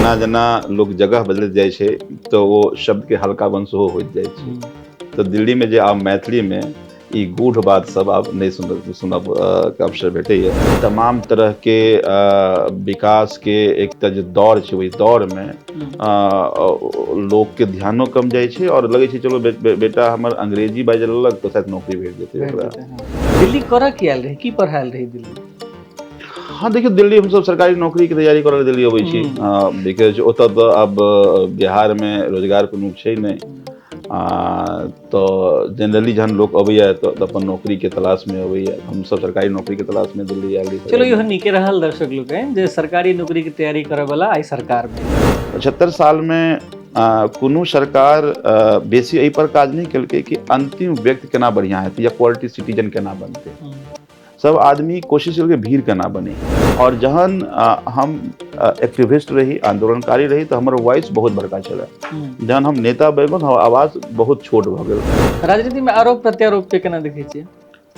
जेना जेना लोक जगह बदलैत जाइ छै तऽ ओ शब्दके हल्कापन सेहो होइत जाइ छै। तऽ दिल्लीमे जे आब मैथिलीमे ई गूढ़ बात सब आब नहि सुनब के अवसर भेटैए। तमाम तरहके विकासके एकटा जे दौर छै, ओहि दौरमे लोकके ध्यानो कम जाइ छै आओर लगै छै चलो बेटा हमर अंग्रेजी बाजि लेलक तऽ शायद नौकरी भेट जेतै ओकरा। दिल्ली करऽ की आयल रहै, की पढ़ायल रहै दिल्ली? हाँ देखियौ, दिल्ली हमसब सरकारी नौकरीके तैयारी करऽ लए दिल्ली अबै छी, because ओतऽ तऽ आब बिहारमे रोजगार कोनो छै नहि। तऽ जनरली जहन लोक अबैया तऽ अपन नौकरीके तलाशमे अबैया। हमसब सरकारी नौकरीके तलाशमे दिल्ली आयल रही। चलो इहो नीके रहल दर्शक लोकनि जे सरकारी नौकरीके तैयारी करऽवला आइ सरकारमे। 75 सालमे कोनो सरकार बेसी एहि पर काज नहि केलकै कि अंतिम व्यक्ति केना बढ़िआँ हेतै या क्वालिटी सिटीजन केना बनतै। सब आदमी कोशिश केलकै भीड़ केना बने। और जहन हम एक्टिविस्ट रही, आंदोलनकारी रही, तऽ हमर वॉइस बहुत बड़का छलै। जहन हम नेता बनि गेलहुँ, हमर आवाज बहुत छोट भऽ गेल। राजनीति में आरोप प्रत्यारोप के केना देखै छियै?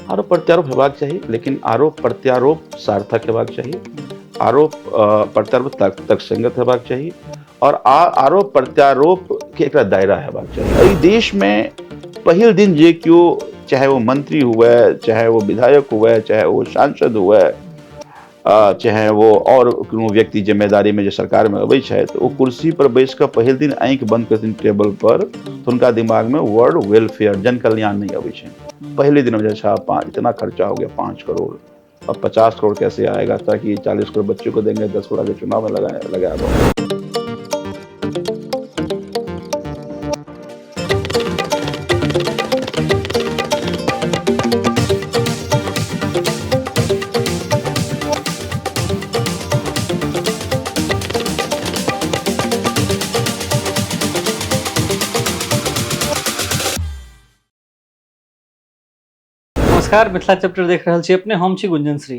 आरोप प्रत्यारोप हेबाक चाही, लेकिन आरोप प्रत्यारोप सार्थक हेबाक चाही, आरोप प्रत्यारोप तर्कसंगत हेबाक चाही और आरोप प्रत्यारोप के एकटा दायरा हेबाक चाही। एहि देश में पहिल दिन जे केओ, चाहे वो मंत्री हुए, चाहे वो विधायक हुए, चाहे वो सांसद हुए, चाहे वो और कोनो व्यक्ति जिम्मेदारी में जे सरकार में अबै छथि, ओ कुर्सी पर बैस कऽ पहिल दिन आँखि बंद करथिन टेबल पर, तऽ हुनका दिमाग में वर्ड वेलफेयर, जन कल्याण नहीं अबै छै। पहले दिन में अच्छा इतना खर्चा हो गया 5 करोड़, अब 50 करोड़ कैसे आएगा, ताकि 40 करोड़ बच्चों को देंगे, 10 करोड़ आगे चुनाव में लगाया। नमस्कार, मिथिला चैप्टर देख रहल छी अपने, हम छी Gunjan Shri.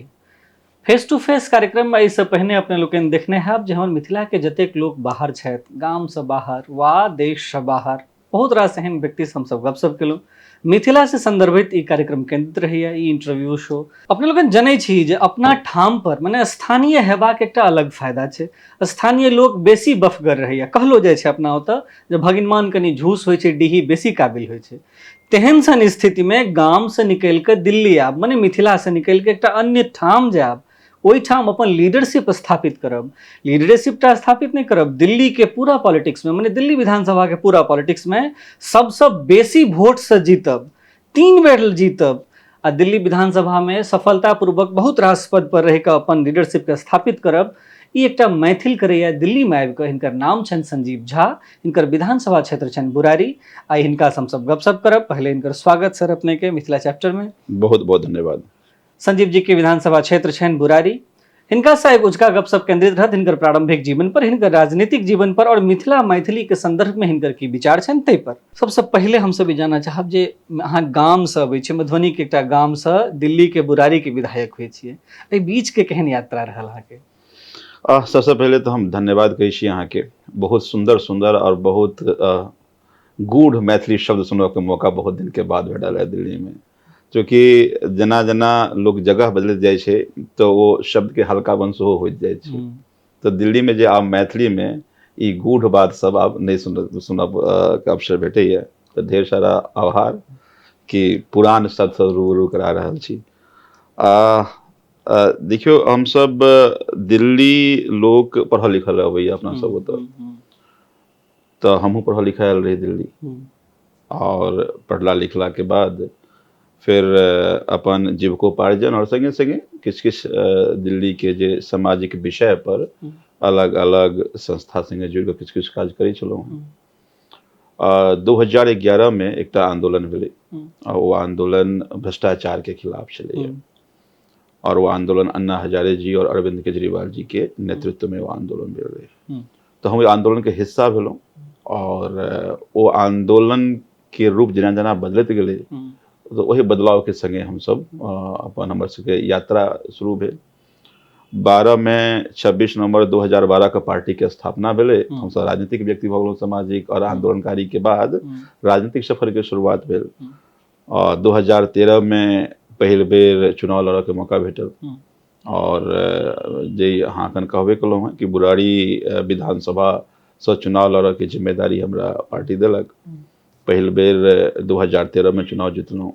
Face to face कार्यक्रम में एहिसँ पहिने अपने लोकनि देखने हैब जे हमर मिथिला के जतेक लोक बाहर छथि, गामसँ बाहर वा देशसँ बाहर, बहुत रास एहन व्यक्तिसँ हमसब गपशप केलहुँ। मिथिला से संदर्भित ई कार्यक्रम केंद्रित रहैए, ई इंटरव्यू शो। अपने लोकनि जनै छी जे अपना ठाम पर मने स्थानीय हेबाक एकटा अलग फायदा छै। स्थानीय लोक बेसी बफगर रहैए, कहलो जाइ छै अपना ओतऽ जे भगिनमान कनि झूस होइ छै, डीही बेसी काबिल होइ छै। तेहन सन स्थितिमे गामसँ निकलि कऽ दिल्ली आयब, मने मिथिलासँ निकलि कऽ एकटा अन्य ठाम जायब, ओहिठाम अपन लीडरशिप स्थापित करब, लीडरशिप टा स्थापित नहि करब, दिल्लीके पूरा पॉलिटिक्समे, मने दिल्ली विधानसभाके पूरा पॉलिटिक्समे सबसँ बेसी वोटसँ जीतब, 3 बेर जीतब आ दिल्ली विधानसभामे सफलतापूर्वक बहुत रास पद पर रहि कऽ अपन लीडरशिपके स्थापित करब, ई एकटा मैथिल करैया दिल्लीमे आबि कऽ। हिनकर नाम छनि संजीव झा, हिनकर विधानसभा क्षेत्र छनि बुरारी। आइ हिनकासँ हमसब गपशप करब। पहिले हिनकर स्वागत सर अपने के मिथिला चैप्टर में। बहुत बहुत धन्यवाद। संजीव जी के विधानसभा क्षेत्र छनि बुरारी। हिनका से उजका गपशप केंद्रित रहत हिनकर प्रारंभिक जीवन पर, हिनकर राजनीतिक जीवन पर और मिथिला मैथिली के संदर्भ में हिनकर की विचार छनि ताहि पर। सबसे पहिले हमसब ई जानना चाहब जे अहाँ गाम से अबै छियै, मधुबनी के एकटा गाम से दिल्ली के बुरारी के विधायक होइ छियै, एहि बीच के केहन यात्रा रहल अहाँके? सबसे पहिले तऽ हम धन्यवाद कहै छी अहाँके, बहुत सुंदर सुंदर और बहुत गूढ़ मैथिली शब्द सुनबऽ के मौका बहुत दिन के बाद भेटल है दिल्ली में। चूँकि जेना जेना लोक जगह बदलैत जाइ छै तऽ ओ शब्दके हल्कापन सेहो होइत जाइ छै। तऽ दिल्लीमे जे आब मैथिलीमे ई गूढ़ बात सब आब नहि सुनब के अवसर भेटैए। तऽ ढेर सारा आभार कि पुरान शब्द सब रूबरू करा रहल छी। देखियौ, हमसब दिल्ली लोक पढ़ल लिखल अबैए अपना सब ओतऽ, तऽ हमहूँ पढ़ल लिखल आयल रही दिल्ली और पढ़ला लिखला के बाद फिर अपन जीविकोपार्जन और संगे संगे किछु किछु दिल्ली के जे सामाजिक विषय पर अलग अलग संस्था संगे जुड़ि कऽ किछु किछु काज करै छलहुँ हेँ। 2011 में एकटा आंदोलन भेलै आ ओ आंदोलन भ्रष्टाचार के खिलाफ छलैए और वो आंदोलन अन्ना हजारे जी और अरविंद केजरीवाल जी के नेतृत्व में वो आंदोलन भेल रहै। तऽ हम ओहि आंदोलन के हिस्सा भेलहुँ और ओ आंदोलन के रूप जेना जेना बदलैत गेलै तऽ ओहि बदलाव के संगे हमसब अपन हमर सबके यात्रा शुरू भेल। 12 में 26 नवंबर 2012 के पार्टी के स्थापना भेलै। हमसब राजनीतिक व्यक्ति भऽ गेलहुँ, सामाजिक और आंदोलनकारी के बाद राजनीतिक सफर के शुरुआत भेल। 2013 में पहिल बेर चुनाव लड़ऽ के मौका भेटल। आओर जे अहाँ एखन कहबे केलहुँ हेँ कि बुराड़ी विधानसभासँ चुनाव लड़ऽके जिम्मेदारी हमरा पार्टी देलक। पहिल बेर 2013 में चुनाव जितलहुँ।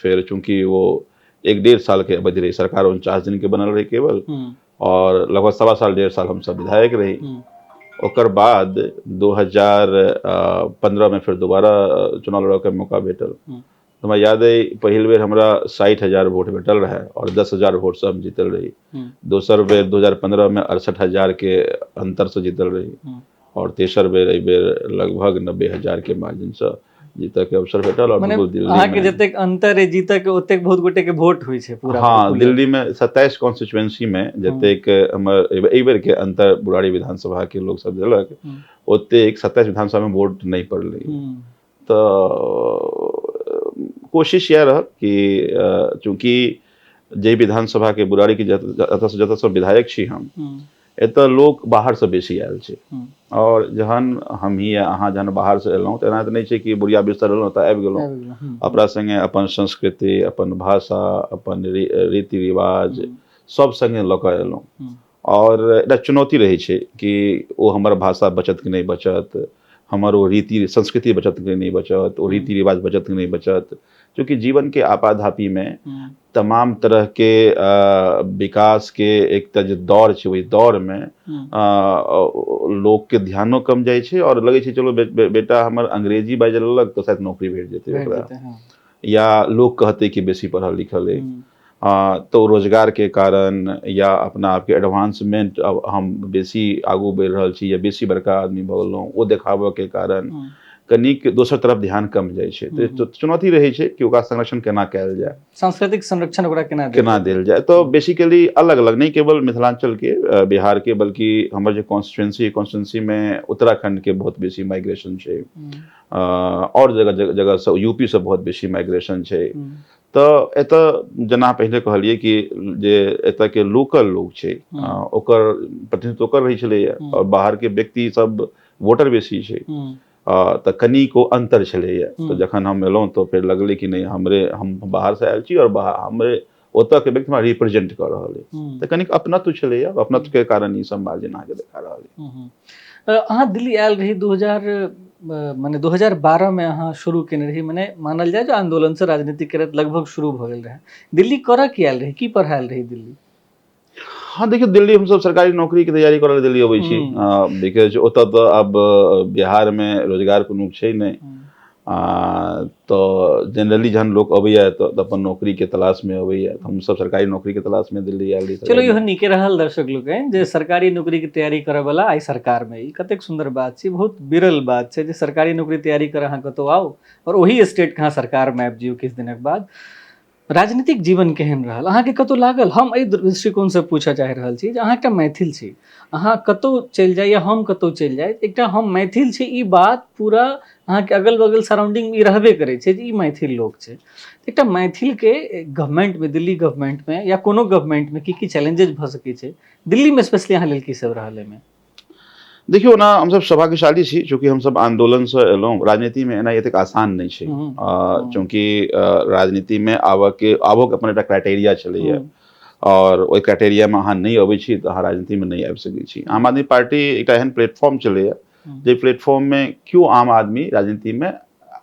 फेर चूँकि वो 1-1.5 साल के अवधि रही, सरकार 49 दिन के बनल रही केवल, और लगभग 1.25 साल 1.5 साल हम सब विधायक रही। ओकर बाद 2015 में फिर दोबारा चुनाव लड़ऽ के मौका भेटल। हमरा याद अइ पहिल बेर हमरा 60,000 वोट भेटल रहै और 10,000 वोट से हम जीतल रही। दोसर बेर 2015 में 68,000 के अंतर से जीतल रही और तेसर बेर एहि बेर लगभग 90,000 के मार्जिन से जीतऽ के अवसर भेटल। और बिल्कुल दिल्ली अहाँके जतेक अंतर है जीतऽ के ओतेक बहुत गोटे के वोट होइ छै पूरा। हाँ, दिल्ली में 27 कॉन्स्टिट्यूएंसी में जतेक हमर एहि बेर के अंतर बुराड़ी विधानसभा के लोग सब देलक ओतेक 27 विधानसभा में वोट नहीं पड़लै। तऽ कोशिश इएह रहल कि चूँकि जाहि विधानसभा के बुराड़ी के जतऽ जतऽ सब विधायक छी हम, एतऽ लोक बाहरसँ बेसी आयल छै और जहन हम ही अहाँ जहन बाहरसँ एलहुँ तऽ एना तऽ नहि छै कि बुढ़िया बिस्तर एलहुँ तऽ आबि गेलहुँ। अपना सङ्गे अपन संस्कृति, अपन भाषा, अपन रीति रिवाज सब सङ्गे लऽ कऽ एलहुँ और एकटा चुनौती रहै छै कि ओ हमर भाषा बचत कि नहि बचत, हमर ओ रीति संस्कृति बचत कि नहि बचत, ओ रीति रिवाज बचत कि नहि बचत। चूँकि जीवन के आपाधापी में तमाम तरह के विकास के एकटा जे दौर छै ओहि दौर में लोक के ध्यानो कम जाइ छै और लगै छै चलो बेटा हमर अंग्रेजी बाजि लेलक तऽ शायद नौकरी भेट जेतै ओकरा, या लोक कहतै कि बेसी पढ़ल लिखल अइ। तऽ रोजगार के कारण या अपना आपके एडवांसमेंट, अब हम बेसी आगू बढ़ि रहल छी या बेसी बड़का आदमी भऽ गेलहुँ ओ देखाबऽ के कारण कनिक दोसर तरफ ध्यान कम जाइ छै। तऽ चुनौती रहै छै कि ओकरा संरक्षण केना कयल जाय, सांस्कृतिक संरक्षण ओकरा केना देल जाय। तऽ बेसिकली अलग अलग नहि केवल मिथिलांचल के, बिहार के, बल्कि हमर जे कॉन्स्टिट्यूएंसी में उत्तराखंड के बहुत बेसी माइग्रेशन छै, और जगह जगह से यूपी से बहुत बेसी माइग्रेशन छै। तऽ एतऽ जेना पहिले कहलियै कि जे एतऽ के लोकल लोक छै ओकर प्रतिनिधित्व ओकर रहै छलैया और बाहर के व्यक्ति सब वोटर बेसी छै, तऽ कनिक ओ अंतर छलैया। तऽ जखन हम एलहुँ तऽ फेर लगलै कि नहि हमरे हम बाहरसँ आयल छी और हमरे ओतऽ के व्यक्ति हमरा रिप्रेजेंट कऽ रहल अइ, तऽ कनिक अपनत्व छलैया। अपनत्व के कारण ई सब मार्जिन अहाँके देखा रहल अइ। अहाँ दिल्ली आयल रही 2012 में अहाँ शुरू केने रही, मने मानल जाय जो आंदोलन से राजनीति करैत लगभग शुरू भऽ गेल रहै। दिल्ली करऽ की आयल रही, की पढ़ायल रही दिल्ली? हाँ देखियौ, दिल्ली हमसब सरकारी नौकरी के तैयारी करऽ दिल्ली अबै छी, because ओतऽ तऽ आब बिहार में रोजगार कोनो छै नहि। तऽ जनरली जहन लोक अबैया तऽ अपन नौकरी के तलाश में अबैया, तऽ हमसब सरकारी नौकरी के तलाश में दिल्ली आयल रही। चलो इहो नीके रहल दर्शक लोकनि जे सरकारी नौकरी के तैयारी करऽ वाला आइ सरकार में, ई कतेक सुंदर बात छै, बहुत विरल बात छै जे सरकारी नौकरी तैयारी करऽ अहाँ कतौ आउ और ओही स्टेट के अहाँ सरकार में आबि जियौ किछु दिनक बाद। राजनीतिक जीवन केहन रहल अहाँके? कतहु लागल, हम एहि दृष्टिकोणसँ पूछऽ चाहि रहल छी जे अहाँ एकटा मैथिल छी, अहाँ कतहु चलि जाइ या हम कतहु चलि जाइ, एकटा हम मैथिल छी ई बात पूरा अहाँके अगल बगल सराउंडिंगमे ई रहबे करै छै जे ई मैथिल लोक छै। एकटा मैथिलके गवर्नमेंटमे, दिल्ली गवर्नमेंटमे या कोनो गवर्नमेंटमे की की चैलेंजेज भऽ सकै छै, दिल्लीमे स्पेशली अहाँ लेल की सब रहल एहिमे? देखियौ ओना हमसब सौभाग्यशाली छी, चूँकि हमसब आन्दोलनसँ एलहुँ। राजनीतिमे एना एतेक आसान नहि छै, चूँकि राजनीतिमे आबऽके आबोके अपन एकटा क्राइटेरिया छलैया और ओहि क्राइटेरियामे अहाँ नहि अबै छी तऽ अहाँ राजनीतिमे नहि आबि सकै छी। आम आदमी पार्टी एकटा एहन प्लेटफॉर्म छलैया जाहि प्लेटफॉर्ममे केओ आम आदमी राजनीतिमे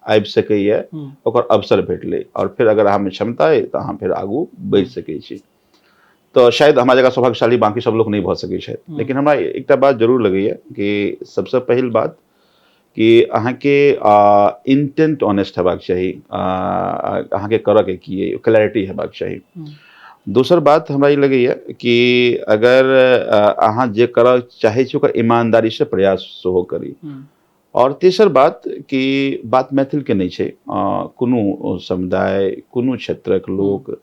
आबि सकैया, ओकर अवसर भेटलै और फेर अगर अहाँमे क्षमता अइ तऽ अहाँ फेर आगू बढ़ि सकै छी। तऽ शायद हमरा जकाँ सौभाग्यशाली बाकी सब लोक नहि भऽ सकै छथि, लेकिन हमरा एकटा बात जरूर लगैया कि सबसँ पहिल बात कि अहाँके इंटेंट ऑनेस्ट हेबाक चाही, अहाँके करऽके की अइ क्लैरिटी हेबाक चाही। दोसर बात हमरा ई लगैया कि अगर अहाँ जे करऽ चाहै छी ओकर ईमानदारीसँ प्रयास सेहो करी। और तेसर बात कि बात मैथिल के नहि छै, कोनो समुदाय कोनो क्षेत्रक लोक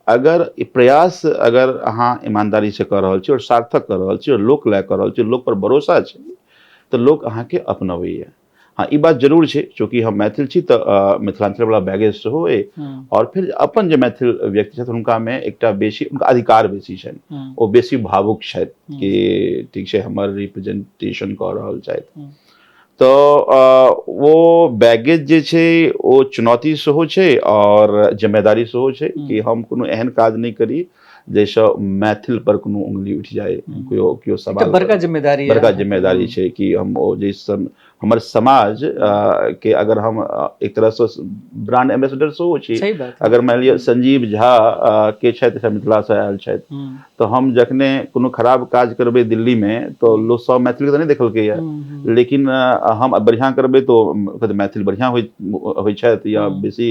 अगर प्रयास अगर अहाँ ईमानदारी से कऽ रहल छी और सार्थक कऽ रहल छी और लोक लए कऽ रहल छी, लोक पर भरोसा छै, तऽ लोक अहाँके अपनबैया। हाँ ई बात जरूर छै, चूँकि हम मैथिल छी तऽ मिथिलांचल वाला बैगेज सेहो अइ और फिर अपन जे मैथिल व्यक्ति छथि हुनकामे एकटा बेसी हुनका अधिकार बेसी छनि, ओ बेसी भावुक छथि कि ठीक छै हमर रिप्रेजेंटेशन कऽ रहल छथि। तऽ ओ बैगेज जे छै ओ चुनौती सेहो छै और जिम्मेदारी सेहो छै कि हम कोनो एहन काज नहि करी जाहिसँ मैथिल पर कोनो उंगली उठि जाय, केओ केओ सवाल। बड़का जिम्मेदारी, बड़का जिम्मेदारी छै कि हम ओ जाहिसँ हमर समाज के अगर हम एक तरहसँ ब्रांड एम्बेसडर सेहो छी। अगर मानि लिअ संजीव झा के छथि, मिथिलासँ आयल छथि, तऽ हम जखने कोनो खराब काज करबै दिल्लीमे तऽ लोक सब मैथिलके तऽ नहि देखलकैया, लेकिन हम बढ़िआँ करबै तऽ मैथिल बढ़िआँ होइ छथि या बेसी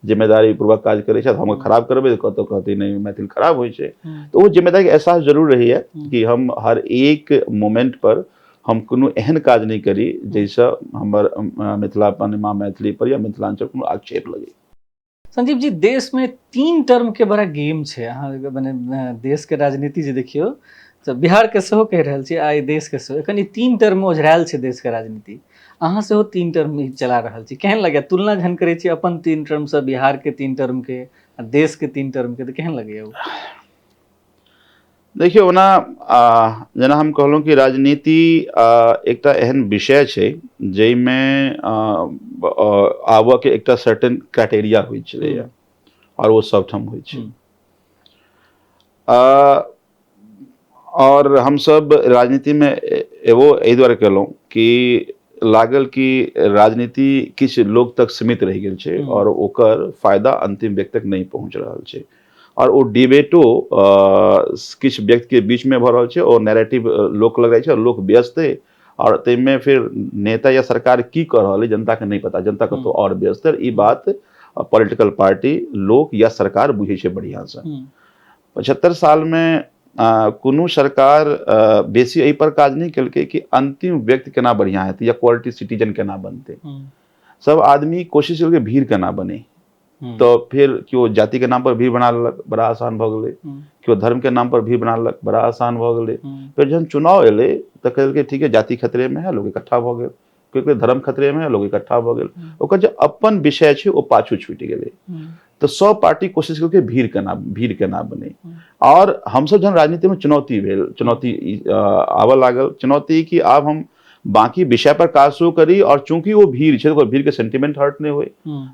जिम्मेदारी पूर्वक काज करै छथि। हम खराब करबै तऽ कतौ कहतै नहि, मैथिल खराब होइ छै। तऽ ओ जिम्मेदारीके एहसास जरूर रहैया कि हम हर एक मोमेंट पर हम कोनो एहन काज नहि करी जाहिसँ हमर मिथिलापन, माँ मैथिली पर या मिथिलांचल कोनो आक्षेप लगे। संजीव जी, देश में 3 टर्म के बड़ा गेम छै। अहाँ मने देश के राजनीति जे देखियौ तऽ बिहार के सेहो कहि रहल छी, आइ देश के सेहो एखन ई 3 टर्म में ओझरायल छै देश के राजनीति। अहाँ सेहो 3 टर्म में चला रहल छी, केहन लगैया तुलना जहन करै छी अपन 3 टर्म से बिहार के 3 टर्म के आ देश के 3 टर्म के, तऽ केहन लगैया ओ? देखियौ, ओना जेना हम कहलहुँ कि राजनीति एकटा एहन विषय छै जाहिमे आबऽके एकटा सर्टेन क्राइटेरिया होइ छलैया आओर ओ सबठाम होइ छै। आओर हमसब राजनीतिमे एबो एहि दुआरे केलहुँ कि लागल कि राजनीति किछु लोक तक सीमित रहि गेल छै आओर ओकर फायदा अंतिम व्यक्ति तक नहि पहुँच रहल छै, आओर ओ डिबेटो किछु व्यक्तिके बीचमे भऽ रहल छै, ओ नैरेटिव लोक लग जाइ छै और लोक व्यस्त है, आओर ताहिमे फिर नेता या सरकार की कऽ रहल है जनताके नहि पता, जनता कतौ आओर व्यस्त है। ई बात पॉलिटिकल पार्टी, लोक या सरकार बुझै छै बढ़िआँसँ। 75 सालमे कोनो सरकार बेसी एहि पर काज नहि केलकै कि अंतिम व्यक्ति केना बढ़िआँ हेतै या क्वालिटी सिटीजन केना बनतै। सब आदमी कोशिश केलकै भीड़ केना बने, तऽ फिर केओ जाति के नाम पर भीड़ बना लेलक, बड़ा आसान भऽ गेलै। केओ धर्म के नाम पर भीड़ बना लेलक, बड़ा आसान भऽ गेलै। फेर जहन चुनाव एलै तऽ कहलकै ठीक है, जाति खतरे में है, लोग इकट्ठा भऽ गेल। केओ धर्म खतरे में है, लोग इकट्ठा भऽ गेल। ओकर जे अपन विषय छै ओ पाछू छूटि गेलै। तऽ सब पार्टी कोशिश केलकै भीड़ केना बने। आओर हमसब जहन राजनीति में चुनौती भेल, चुनौती आबऽ लागल, चुनौती कि आब हम बाकी विषय पर काज शुरू करी और चूंकि वो भीड़ छै, ओकर भीड़ के सेंटिमेंट हर्ट नहि होय।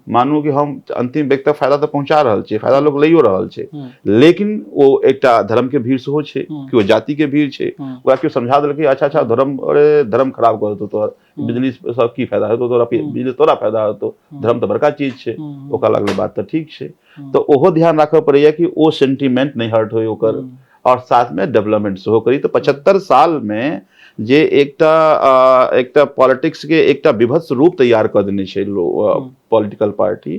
मानू कि हम अंतिम व्यक्ति तक फायदा तऽ पहुंचा रहल छियै, फायदा लोक लैयो रहल छै, लेकिन ओ एकटा धर्म के भीड़ सेहो छै, केओ जाति के भीड़ छै, ओकरा केओ समझा देलकै अच्छा अच्छा धर्म, अरे धर्म खराब कऽ देतौ तोहर, बिजली सब की फायदा हेतौ तोरा, बिजली तोरा फायदा हेतौ, धर्म तऽ बड़का चीज छै। ओकरा लागलै बात तऽ ठीक छै। तऽ ओहो ध्यान राखऽ पड़ैया कि ओ सेंटिमेंट नहि हर्ट होय ओकर, और साथ में डेवलपमेंट सेहो करी। तऽ 75 साल में जे एकटा एकटा पॉलिटिक्स के एकटा विभत्स रूप तैयार कऽ देने छै पॉलिटिकल पार्टी,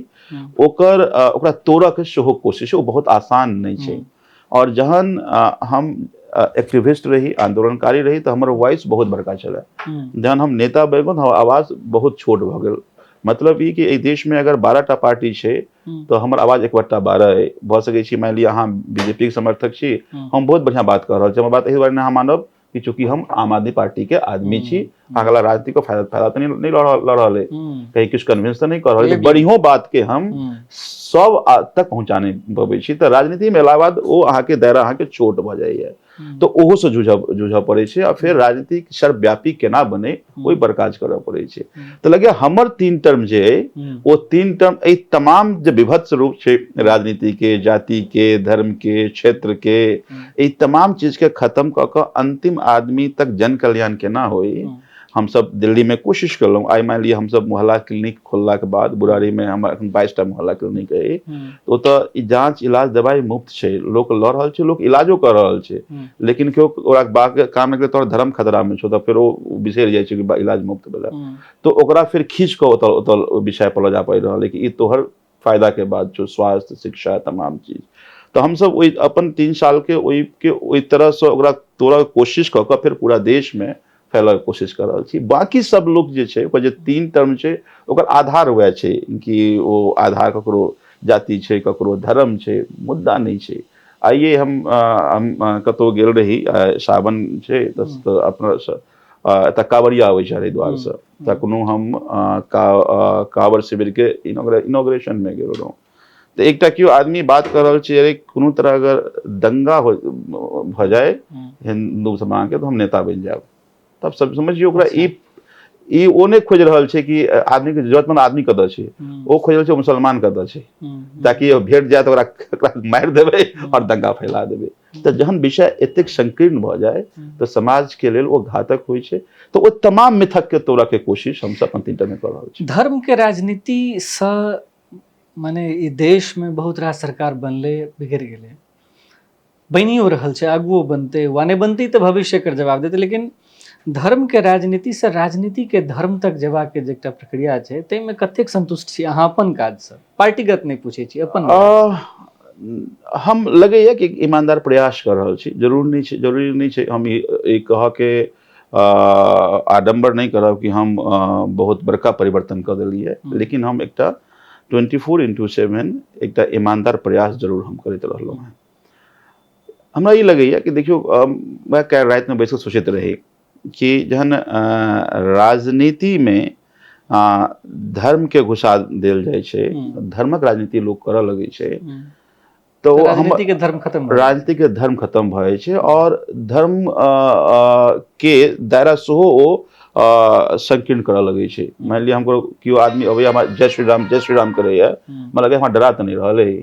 ओकर ओकरा तोड़ऽ के सेहो कोशिश ओ बहुत आसान नहि छै। और जहन हम एक्टिविस्ट रही, आंदोलनकारी रही, तऽ हमर वॉइस बहुत बड़का छलै। जहन हम नेता बनि गेलहुँ तऽ हमर आवाज बहुत छोट भऽ गेल। मतलब ई कि एहि देश में अगर 12टा पार्टी छै तऽ हमर आवाज 1/12 अइ। भऽ सकै छी मानि लिअ अहाँ बीजेपी के समर्थक छी, हम बहुत बढ़िआँ बात कऽ रहल छी, हमर बात एहि दुआरे नहि अहाँ मानब कि चूँकि हम आम आदमी पार्टी के आदमी छी, अगला राजनीति को फायदा तऽ नहि लऽ रहल अइ, कहीं किछु कन्विंस तऽ नहि कऽ रहल, बढ़ियो बात के हम सब तक पहुँचा नहि पबै छी। तऽ राजनीति में एला बाद ओ अहाँके दायरा अहाँके छोट भऽ जाइए, तऽ ओहोसँ जूझऽ पड़ै छै। आ फेर राजनीति सर्वव्यापी केना बने ओहि पर काज करऽ पड़ै छै। तऽ लगैया हमर 3 टर्म जे अइ ओ 3 टर्म एहि तमाम जे विभत्स रूप छै राजनीति के, जाति के, धर्म के, क्षेत्र के, एहि तमाम चीज के खत्म कऽ कऽ अंतिम आदमी तक जन कल्याण केना होइ, हमसब दिल्ली में कोशिश केलहुँ। आइ मानि लिअ हमसब मोहल्ला क्लिनिक खोललाके बाद बुराड़ी में हमर एखन 22टा मोहल्ला क्लिनिक अइ, ओतऽ जाँच इलाज दवाइ मुफ्त छै, लोक लऽ रहल छै, लोक इलाजो कऽ रहल छै, लेकिन केओ ओकरा बाके काम नहि तोहर धर्म खतरा में छौ, तऽ फेर ओ बिसरि जाइ छै कि इलाज मुफ्त भेलै, तऽ ओकरा फेर खींच कऽ ओतऽ ओतऽ विषय पर लऽ जा पड़ि रहल है कि ई तोहर फायदा के बात छौ, स्वास्थ्य, शिक्षा, तमाम चीज। तऽ हमसब ओहि अपन 3 साल के ओहिके ओहि तरहसँ ओकरा तोड़ऽ कोशिश कऽ कऽ फेर पूरा देशमे फैलऽके कोशिश कऽ रहल छी। बाकी सब लोक जे छै ओकर जे 3 टर्म छै ओकर आधार वएह छै कि ओ आधार ककरो जाति छै, ककरो धर्म छै, मुद्दा नहि छै। आइए हम कतहु गेल रही, सावन छै तऽ अपना एतऽ कांवरिया अबै छै हरिद्वारसँ, तऽ कोनो हम कांवर शिविरके इनॉग्रेशनमे गेल रहौँ, तऽ एकटा केओ आदमी बात कऽ रहल छै, अरे कोनो तरह अगर दंगा हो भऽ जाय हिंदू समाजके तऽ हम नेता बनि जायब। तब सब समझियौ ओकरा ई ई ओ नहि खोजि रहल छै कि आदमी के जरूरतमंद आदमी कतऽ छै, ओ खोजि रहल छै मुसलमान कतऽ छै, ताकि भेट जाय तऽ ओकरा मारि देबै आओर दंगा फैला देबै। तऽ जहन विषय एतेक संकीर्ण भऽ जाय तऽ समाज के लेल ओ घातक होइ छै। तऽ ओ तमाम मिथक के तोड़ऽ के कोशिश हमसब अपन तीनटा में कऽ रहल छी। धर्म के राजनीति सँ माने ई देश में बहुत रास सरकार बनलै, बिगड़ि गेलै, बनियो रहल छै, आगुओ बनतै वा नहि बनतै तऽ भविष्य एकर जवाब देतै। लेकिन धर्मके राजनीतिसँ राजनीतिके धर्म तक जेबाके जे एकटा प्रक्रिया छै ताहिमे कतेक सन्तुष्ट छी अहाँ अपन काजसँ? पार्टीगत नहि पूछै छी, अपन। हम लगैए कि ईमानदार प्रयास कऽ रहल छी। जरूर नहि छै, जरूरी नहि छै हम ई कहऽके आडम्बर नहि करब कि हम बहुत बड़का परिवर्तन कऽ देलियै, लेकिन हम एकटा 24/7 एकटा ईमानदार प्रयास जरूर हम करैत रहलहुँ हेँ। हमरा ई लगैए कि देखियौ, वएह काल्हि रातिमे बैस कऽ सोचैत रही कि जहन राजनीतिमे धर्मके घुसा देल जाइ छै, धर्मक राजनीति लोक करऽ लगै छै, तऽ ओ राजनीतिके धर्म खत्म, राजनीतिके धर्म खत्म भऽ जाइ छै आओर धर्म के दायरा सेहो ओ संकीर्ण करऽ लगै छै। मानि लिअ हमको केओ आदमी अबैया, हमरा जय श्री राम जय श्री राम करैया, हमरा लगैया हमरा डरा तऽ नहि रहल है,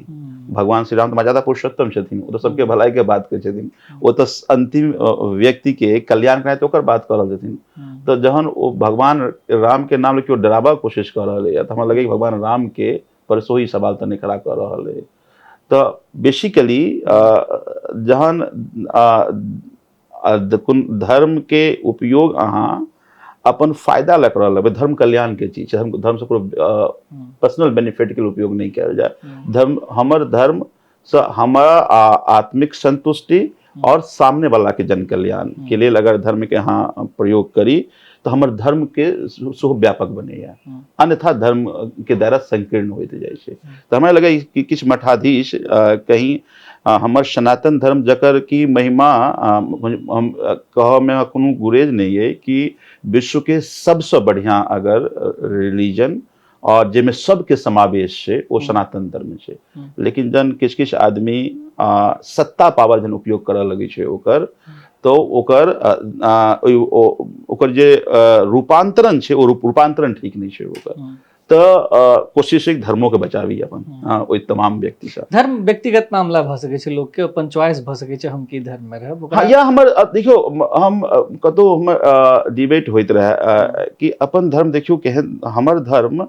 भगवान श्री राम तऽ ज्यादा पुरुषोत्तम छथिन, ओ तऽ सबके भलाई के बात करै छथिन, ओ तऽ अंतिम व्यक्ति के कल्याण कराय तऽ ओकर बात कऽ रहल छथिन। तऽ जहन ओ भगवान राम के नाम लऽ केओ डराबऽ कोशिश कऽ रहल है तऽ हमरा लगैया भगवान राम के पर सेहो ई सवाल तऽ नहि खड़ा कऽ रहल है। तऽ बेसिकली जहन कोन धर्म के उपयोग अहाँ अपन फायदा लए करऽ लगबै, धर्म कल्याण के चीज छै, धर्म से कोनो पर्सनल बेनिफिट के उपयोग नहि कयल जाय। धर्म हमर धर्म से हमारा आत्मिक संतुष्टि और सामने वाला के जन कल्याण के लेल अगर धर्म के अहाँ प्रयोग करी तऽ हमर धर्म के सेहो व्यापक बनैया, अन्यथा धर्म के दायरा संकीर्ण होइत जाइ छै। तऽ हमरा लगैए कि किछु मठाधीश कहीं हमर सनातन धर्म जकर कि महिमा हम कहऽमे कोनो गुरेज नहि अइ कि विश्वके सबसँ बढ़िआँ अगर रिलीजन आओर जाहिमे सबके समावेश छै ओ सनातन धर्म छै, लेकिन जहन किछु किछु आदमी सत्ता पावर जहन उपयोग करऽ लगै छै ओकर, तऽ ओकर ओकर जे रूपांतरण छै ओ रूपांतरण ठीक नहि छै ओकर। तऽ कोशिश छै धर्मोके बचाबी अपन ओहि तमाम व्यक्तिसँ। धर्म व्यक्तिगत मामला भऽ सकै छै, लोकके अपन चॉइस भऽ सकै छै हम की धर्ममे रहब। हँ, या हमर देखियौ, हम कतहु हमर डिबेट होइत रहए कि अपन धर्म देखियौ केहन, हमर धर्म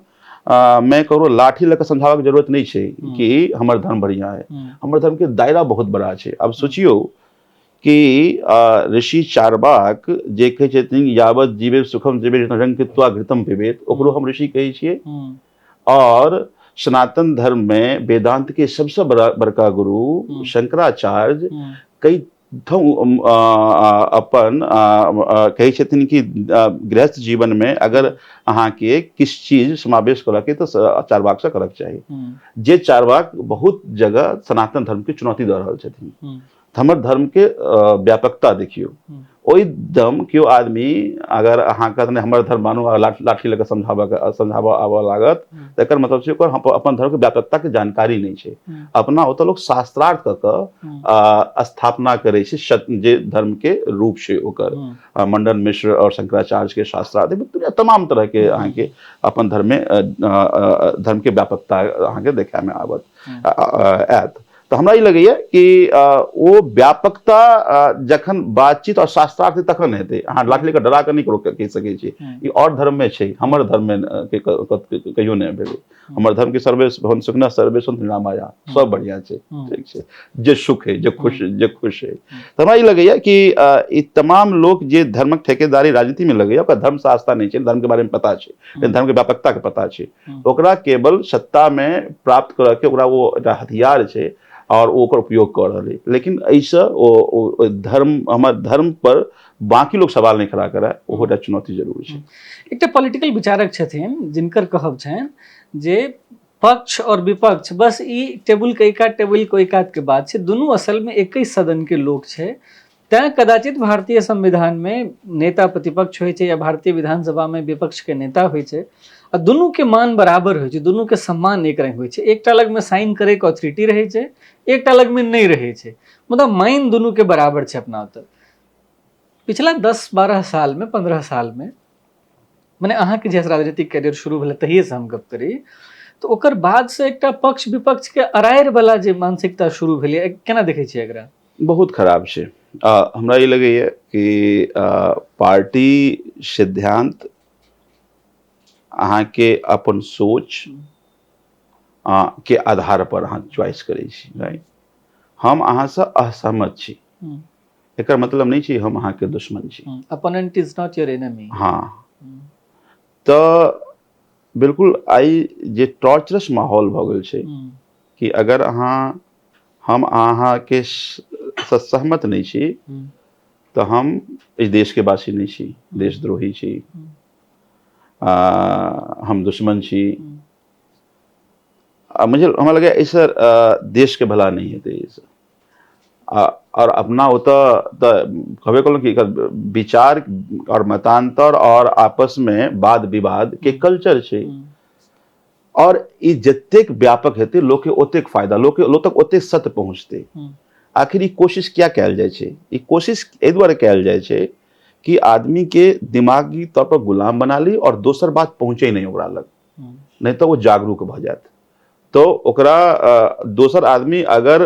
मे ककरो लाठी लऽ कऽ समझाबऽके जरूरत नहि छै कि हमर धर्म बढ़िआँ है, हमर धर्मके दायरा बहुत बड़ा छै। आब सोचियौ कि ऋषि चार्वाक जे कहै छथिन यावत जीवे सुखम जीवे रंग कृत्वा घृतम पिबेत, ओकरो हम ऋषि कहै छियै। और सनातन धर्म में वेदांत के सबसे बड़का गुरु शंकराचार्य कई अपन कहै छथिन कि गृहस्थ जीवन में अगर अहाँके किछु चीज समावेश करऽके तऽ चार्वाक से करऽके चाही, जे चार्वाक बहुत जगह सनातन धर्म के चुनौती दऽ रहल छथिन। हमर धर्म के व्यापकता देखियौ, ओहि दम केओ आदमी अगर अहाँ कहत नहि हमर धर्म मानू, लाठी लऽ कऽ समझाबऽ आबऽ लागत, तकर मतलब छै ओकर अपन धर्म के व्यापकता के जानकारी नहि छै। अपना ओतऽ लोक शास्त्रार्थ कऽ कऽ स्थापना करै छै जे धर्म के रूप छै ओकर। मंडन मिश्र और शंकराचार्य के शास्त्रार्थ तमाम तरह के अहाँके अपन धर्म में धर्म के व्यापकता अहाँके देखय में आबत आयत। तऽ हमरा ई लगैया कि ओ व्यापकता जखन बातचीत और शास्त्रार्थ तखन हेतै। अहाँ लाठी लऽ कऽ डरा कऽ नहि ककरो कहि सकै छी ई और धर्म में छै, हमर धर्म में कहियो नहि भेलै। हमर धर्म के सर्वे भवन सुखना सर्वे सन्तु निरामया, सब बढ़िया छै, ठीक छै, जे सुख है, जे खुश, जे खुश है। तऽ हमरा ई लगैया कि ई तमाम लोक जे धर्मक ठेकेदारी राजनीति में लगैया ओकरा धर्म से आस्था नहि छै, धर्म के बारे में पता छै, धर्म के व्यापकता के पता छै, ओकरा केवल सत्ता में प्राप्त करऽ के ओकरा ओ एकटा हथियार छै और ओ ओकर उपयोग कऽ रहल है। लेकिन एहिसँ ओ धर्म, हमर धर्म पर बाकी लोग सवाल नहि खड़ा करय, ओहो एकटा चुनौती जरूर छै। एकटा पॉलिटिकल विचारक छथिन जिनकर कहब छनि जे पक्ष और विपक्ष बस ई टेबुल के एक कात टेबुल के ओहि कात के बात छै, दुनू असल में एके सदन के लोक छै, तैं कदाचित भारतीय संविधान में नेता प्रतिपक्ष होइ छै या भारतीय विधानसभा में विपक्ष के नेता होइ छै, आ दुनू के मान बराबर होइ छै, दुनू के सम्मान एक रंग होइ छै। एकटा लग में साइन करे के ऑथोरिटी रहै छै, एकटा लग में नहि रहै छै, मुदा मान दुनू के बराबर छै अपना ओतऽ। पिछला 10-12 साल में, 15 साल में मने अहाँके जे राजनीतिक कैरियर शुरू भेलै तहिएसँ हम गप करी, तऽ ओकर बादसँ एकटा पक्ष विपक्ष के अरारि वाला जे मानसिकता शुरू भेलै, केना देखै छियै एकरा? बहुत खराब छै। हमरा ई लगैए कि पार्टी सिद्धांत, अहाँके अपन सोच के आधार पर अहाँ चॉइस करै छी, राइट? हम अहाँसँ असहमत छी, एकर मतलब नहि छै हम अहाँके दुश्मन छी। Opponent is not your enemy. हाँ, तऽ बिल्कुल आइ जे टॉर्चरस माहौल भऽ गेल छै कि अगर अहाँ हम अहाँके सहमत नहि छी तऽ हम एहि देशके वासी नहि छी, देशद्रोही छी, हम दुश्मन छी। मुझे हमरा लगैए एहिसँ देशके भला नहि हेतै एहिसँ। आओर अपना ओतऽ तऽ कहबे कयलहुँ कि एकर विचार आओर मतान्तर आओर आपसमे वाद विवादके कल्चर छै, आओर ई जतेक व्यापक हेतै लोकके ओतेक फायदा, लोकके लोक तक ओतेक सत्य पहुँचतै। आखिर ई कोशिश किया कयल जाइ छै? ई कोशिश एहि दुआरे कयल जाइ छै कि आदमीके दिमागी तौर पर गुलाम बना ली आओर दोसर बात पहुँचै नहि ओकरा लग, नहि तऽ ओ जागरूक भऽ जायत। तऽ ओकरा दोसर आदमी अगर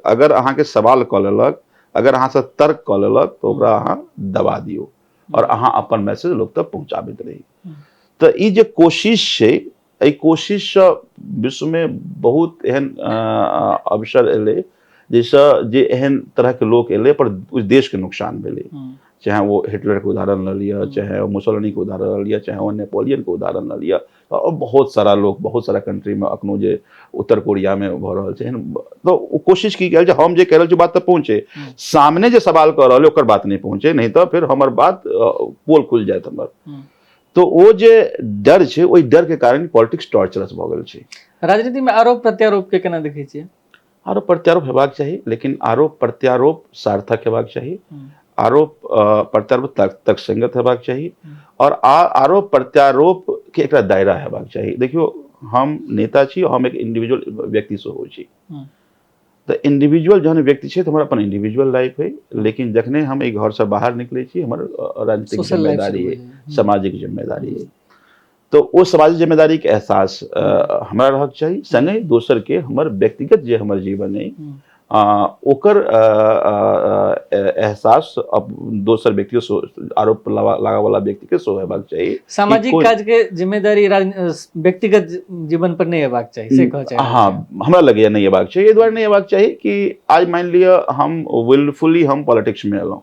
अगर अहाँके सवाल कऽ लेलक, अगर अहाँसँ तर्क कऽ लेलक, तऽ ओकरा अहाँ दबा दियौ आओर अहाँ अपन मैसेज लोक तक पहुँचाबैत रही। तऽ ई जे कोशिश छै, एहि कोशिशसँ विश्वमे बहुत एहन अवसर एलै जाहिसँ जे एहन तरहके लोक एलै पर ओहि देशके नुकसान भेलै। चाहे ओ हिटलरके उदाहरण लऽ लिअ, चाहे ओ मुसोलिनीके उदाहरण लऽ लिअ, चाहे ओ नेपोलियनके उदाहरण लऽ लिअ, आओर बहुत सारा लोक बहुत सारा कंट्रीमे अखनो जे उत्तर कोरियामे भऽ रहल छै। तऽ ओ कोशिश की कयल जे हम जे कहि रहल छी बात तऽ पहुँचे, सामने जे सवाल कऽ रहल ओकर बात नहि पहुँचे, नहि तऽ फेर हमर बात पोल खुलि जायत हमर। तऽ ओ जे डर छै, ओहि डरके कारण पॉलिटिक्स टॉर्चरस भऽ गेल छै। राजनीतिमे आरोप प्रत्यारोप के केना देखै छियै? आरोप प्रत्यारोप हेबाक चाही, लेकिन आरोप प्रत्यारोप सार्थक हेबाक चाही, आरोप प्रत्यारोप तर्कसंगत हेबाक चाही, आओर आरोप प्रत्यारोप के एकटा दायरा हेबाक चाही। देखियौ, हम नेता छी, हम एक इंडिविजुअल व्यक्ति सेहो छी। तऽ इंडिविजुअल जहन व्यक्ति छै तऽ हमर अपन इंडिविजुअल लाइफ है, लेकिन जखने हम एहि घरसँ बाहर निकलै छी हमर राजनीतिक जिम्मेदारी है, सामाजिक जिम्मेदारी है। तऽ ओ सामाजिक जिम्मेदारीके एहसास हमरा रहक चाही, सङ्गे दोसरके हमर व्यक्तिगत जे हमर जीवन अइ ओकर एहसास दोसर व्यक्ति आरोप लगाबऽवला व्यक्तिके सेहो हेबाक चाही। सामाजिक काजके जिम्मेदारी व्यक्तिगत जीवन पर नहि हेबाक चाही, से कहऽ चाही। हाँ, हमरा लगैए नहि हेबाक चाही। एहि दुआरे नहि हेबाक चाही कि आज मानि लिअ हम विलफुली हम पॉलिटिक्समे एलहुँ,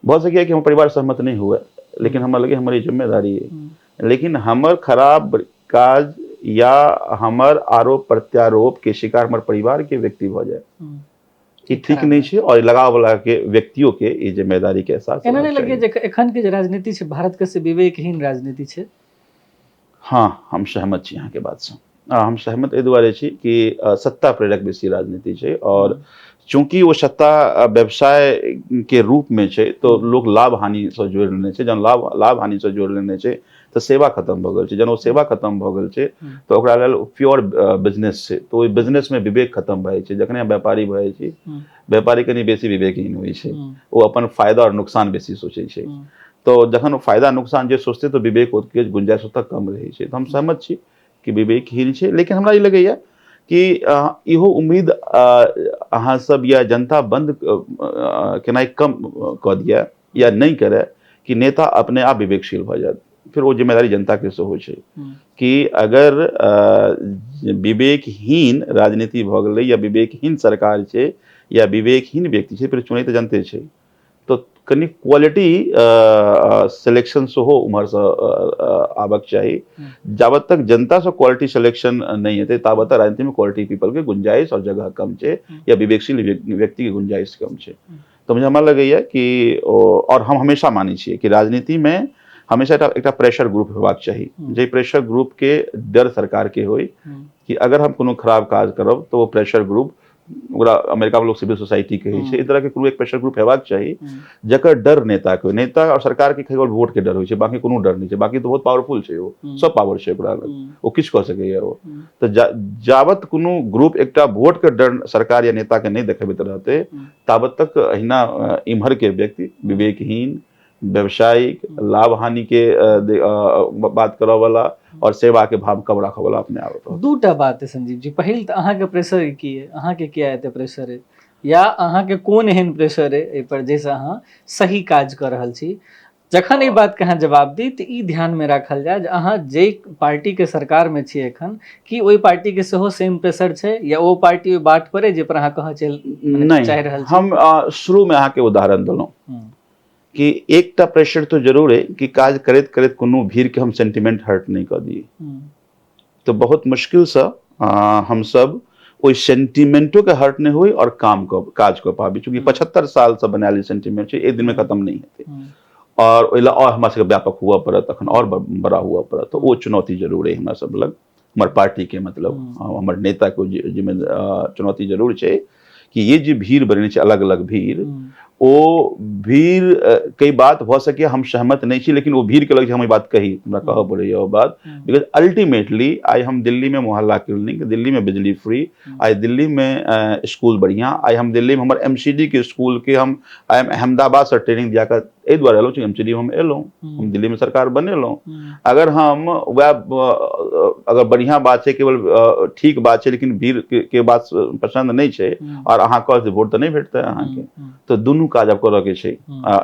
भऽ सकैए कि हमर परिवार सहमत नहि हुए, लेकिन हमरा लगैए हमर ई जिम्मेदारी अइ। लेकिन हमर खराब काज या हमर आरोप प्रत्यारोप के शिकार हमर परिवार के व्यक्ति भऽ जाय, ई ठीक नहि छै। और लगाव वाला के व्यक्तियों के ई जिम्मेदारी के एहसास एना नहि लगे जे एखन के जे राजनीति छै भारत के से विवेकहीन राजनीति छै? हाँ, हम सहमत छी अहाँके बात से। हम सहमत एहि दुआरे छी कि सत्ता प्रेरक बेसी राजनीति छै, और चूंकि ओ सत्ता व्यवसाय के रूप में छै तो लोग लाभ हानि से जोड़ि लेने छै। जहन लाभ लाभ हानि से जोड़ि लेने छै तऽ सेवा खत्म भऽ गेल छै। जहन ओ सेवा खत्म भऽ गेल छै तऽ ओकरा लेल प्योर बिजनेस छै, तऽ ओहि बिजनेसमे विवेक खत्म भऽ जाइ छै। जखने हम व्यापारी भऽ जाइ छी, व्यापारी कनि बेसी विवेकहीन होइ छै, ओ अपन फायदा आओर नुकसान बेसी सोचै छै। तऽ जखन ओ फायदा नुकसान जे सोचतै तऽ विवेक के गुंजाइश ओतऽ कम रहै छै। तऽ हम सहमत छी कि विवेकहीन छै, लेकिन हमरा ई लगैए कि इहो उम्मीद अहाँ सब या जनता बंद केनाइ कम कऽ दिए या नहि करय कि नेता अपने आप विवेकशील भऽ जायत। फिर ओ जिम्मेदारी जनताके सेहो छै कि अगर विवेकहीन राजनीति भऽ गेलै या विवेकहीन सरकार छै या विवेकहीन व्यक्ति छै, फिर चुनै तऽ जनते छै। तऽ कनि क्वालिटी सिलेक्शन सेहो उम्हरसँ आबक चाही। जाबत तक जनतासँ क्वालिटी सिलेक्शन नहि हेतै ताबत तक राजनीतिमे क्वालिटी पीपलके गुंजाइश और जगह कम छै या विवेकशील व्यक्तिके गुंजाइश कम छै। तऽ हमरा लगैए कि और हम हमेशा मानै छियै कि राजनीतिमे हमेशा एकटा एकटा प्रेशर ग्रुप हेबाक चाही, जाहि प्रेशर ग्रुपके डर सरकारके होइ कि अगर हम कोनो खराब काज करब तऽ ओ प्रेशर ग्रुप, ओकरा अमेरिकामे लोक सिविल सोसाइटी कहै छै, एहि तरहके कोनो एक प्रेशर ग्रुप हेबाक चाही जकर डर नेताके होइ। नेता और सरकारके केवल वोटके डर होइ छै, बाकी कोनो डर नहि छै। बाकी तऽ बहुत पावरफुल छै, ओ सब पावर छै ओकरा लग, ओ किछु कऽ सकैए ओ। तऽ जाबत कोनो ग्रुप एकटा वोटके डर सरकार या नेताके नहि देखेबैत रहतै ताबत तक अहिना इम्हरके व्यक्ति विवेकहीन, व्यवसायिक लाभ हानि के बात करऽ वाला और सेवा के भाव कम राखऽ वाला अपने आबत रहत। दूटा बात है संजीव जी। पहिल तऽ अहाँके प्रेशर की है, अहाँके किया एते प्रेशर है, या अहाँके कोन एहन प्रेशर है एहि पर जाहिसँ अहाँ सही काज कऽ रहल छी? जखन ई बातके अहाँ जवाब दी तऽ ई ध्यानमे राखल जाय जे अहाँ जाहि पार्टीके सरकारमे छियै एखन, कि ओहि पार्टीके सेहो सेम प्रेशर छै या ओ पार्टी ओहि बाट पर अइ जाहि पर अहाँ कहऽ नहि चाहि रहल छी? हम शुरूमे अहाँके उदाहरण देलहुँ कि एकटा प्रेशर तो जरूर है कि काज करैत करैत कोनो भीड़के हम सेंटिमेंट हर्ट नहि कऽ दियै। तऽ बहुत मुश्किलसँ हमसब ओहि सेंटिमेंटोके हर्ट नहि होइ और काम कऽ काज कऽ पाबी, चूँकि 75 सालसँ बनायल सेंटिमेंट छै, एक दिनमे खत्म नहि हेतै और ओहि लए और हमरा सबके व्यापक हुअ पड़त, अखन और बड़ा हुअ पड़त। तऽ ओ चुनौती जरूर अइ हमरा सब लग, हमर पार्टीके मतलब हमर नेताके जिम्मे चुनौती जरूर छै कि ये जे भीड़ बनेने छै अलग अलग भीड़, ओ भीड़ कई बात भऽ सकैए हम सहमत नहि छी, लेकिन ओ भीड़के लग हम ई बात कही, हमरा कहऽ पड़ैए ओ बात, because ultimately आइ हम दिल्लीमे मोहल्ला क्लिनिक, दिल्लीमे बिजली फ्री, आइ दिल्लीमे स्कूल बढ़िआँ, आइ हम दिल्लीमे हमर MCD के स्कूलके हम आइ हम अहमदाबादसँ ट्रेनिंग दिया कऽ एहि दुआरे एलहुँ, MCD हम एलहुँ, हम दिल्लीमे सरकार बनेलहुँ। अगर हम वएह अगर बढ़िआँ बात छै, केवल ठीक बात छै, लेकिन भीड़ के बात पसन्द नहि छै और अहाँ कहत वोट तऽ नहि भेटतै अहाँके, तऽ दुनू काज आब करऽ के छै।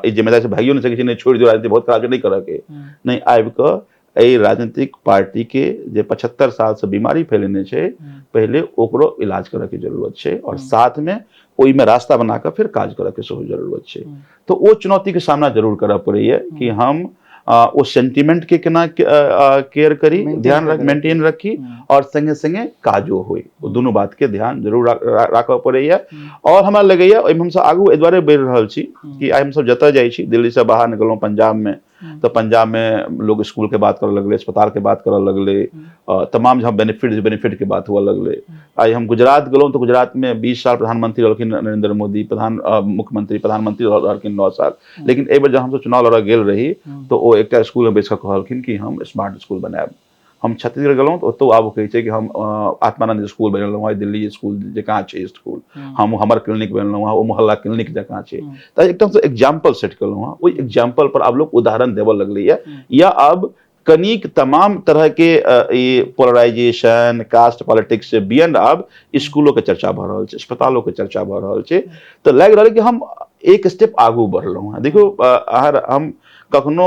ई जिम्मेदारी से भागियो नहि सकै छै, नहि छोड़ि दियौ राजनीति बहुत खराब छै, नहि करऽ के, नहि आबि कऽ एहि राजनीतिक पार्टी के जे 75 साल से बीमारी फैलेने छै, पहिले ओकरो इलाज करऽ के जरूरत छै और साथ में ओहिमे रास्ता बना कऽ फेर काज करऽ के सेहो जरूरत छै। तऽ ओ चुनौती के सामना जरूर करऽ पड़ैया कि हम ओ सेंटिमेंट के केना केयर करी, ध्यान रख, मेंटेन रखी और संगे संगे काजो होय, ओ दुनू बात के ध्यान जरूर राखऽ पड़ैया। और हमरा लगैया ओहिमे हमसब आगू एहि दुआरे बढ़ि रहल छी कि आइ हमसब जतऽ जाइ छी, दिल्लीसँ बाहर निकलहुँ पंजाबमे, तऽ पंजाबमे लोग स्कूलके बात करऽ लगलै, अस्पतालके बात करऽ लगलै, तमाम जहाँ बेनिफिट के बात हुअ लगलै। आइ हम गुजरात गेलहुँ तऽ गुजरातमे 20 साल प्रधानमंत्री रहलखिन नरेंद्र मोदी, मुख्यमंत्री प्रधानमंत्री रहलखिन 9 साल, लेकिन एहि बेर जब हमसब चुनाव लड़ऽ गेल रही तऽ ओ एकटा स्कूलमे बैस कऽ कहलखिन कि हम स्मार्ट स्कूल बनायब। हम छत्तीसगढ़ गेलहुँ तऽ ओतौ आब कहै छै कि हम आत्मानंद स्कूल बनेलहुँ हँ, दिल्ली स्कूल जकाँ छै स्कूल, हम हमर क्लिनिक बनेलहुँ हँ, ओ मोहल्ला क्लिनिक जकाँ छै। तऽ एकदम से एग्जाम्पल सेट केलहुँ हँ, ओहि एग्जाम्पल पर आब लोग उदाहरण देबऽ लगलैए। या आब कनिक तमाम तरह के ई पोलराइजेशन, कास्ट पॉलिटिक्स से बियंड आब स्कूलों के चर्चा भऽ रहल छै, अस्पतालों के चर्चा भऽ रहल छै। तऽ लागि रहल कि हम एक स्टेप आगू बढ़लहुँ हँ। देखियौ हम कखनो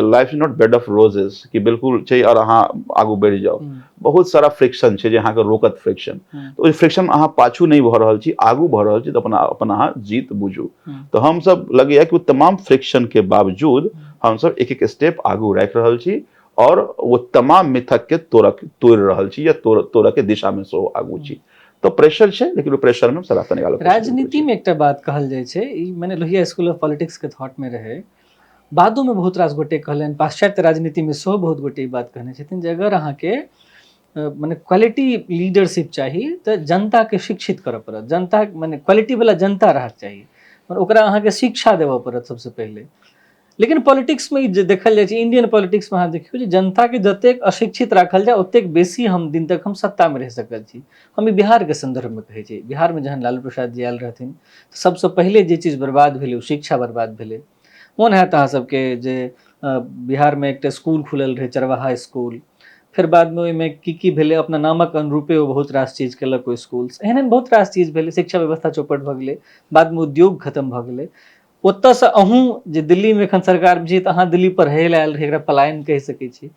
life is not bed of roses कि बिल्कुल छै और अहाँ आगू बढ़ि जाउ, बहुत सारा फ्रिक्शन छै जे अहाँके रोकत फ्रिक्शन, तऽ ओहि फ्रिक्शन अहाँ पाछू नहि भऽ रहल छी, आगू भऽ रहल छी, तऽ अपना अपन अहाँ जीत बुझू। तऽ हमसब लगैया कि ओ तमाम फ्रिक्शन के बावजूद हमसब एक एक स्टेप आगू राखि रहल छी और ओ तमाम मिथक के तोड़ि रहल छी या तोड़ऽ के दिशा में सेहो आगू छी। तो प्रेशर छै, लेकिन ओ प्रेशर में रास्ता निकालऽ। राजनीति में एकटा बात कहल जाइ छै, ई मने लोहिया स्कूल ऑफ पॉलिटिक्स के थॉट में रहे, बादो में बहुत रास गोटे कहलनि, पाश्चात्य राजनीति में सेहो बहुत गोटे ई बात कहने छथिन जे अगर अहाँके मने क्वालिटी लीडरशिप चाही तऽ जनता के शिक्षित करऽ पड़त, जनता मने क्वालिटी वाला जनता रहक चाही, ओकरा अहाँके शिक्षा देबऽ पड़त सबसँ पहिले। लेकिन पॉलिटिक्स में जे देखल जाइ छै, इंडियन पॉलिटिक्स में अहाँ देखियौ जे जनता के जतेक अशिक्षित राखल जाय ओतेक बेसी हम दिन तक हम सत्ता में रहि सकल छी। हम ई बिहार के संदर्भ में कहै छी, बिहार में जहन लालू प्रसाद जी आयल रहथिन तऽ सबसँ पहिले जे चीज बर्बाद भेलै ओ शिक्षा बर्बाद भेलै। मोन हैत अहाँ सबके जे बिहार में एकटा स्कूल खुलल रहै, चरवाहा स्कूल, फेर बादमे ओहिमे की की भेलै, अपना नामक अनुरूपे ओ बहुत रास चीज केलक ओ स्कूल, एहन एहन बहुत रास चीज भेलै, शिक्षा व्यवस्था चौपट भऽ गेलै, बादमे उद्योग खत्म भऽ गेलै। ओतऽसँ अहूँ जे दिल्लीमे एखन सरकारमे छी तऽ अहाँ दिल्ली पढ़ै लए आयल रही, एकरा पलायन कहि सकै छी।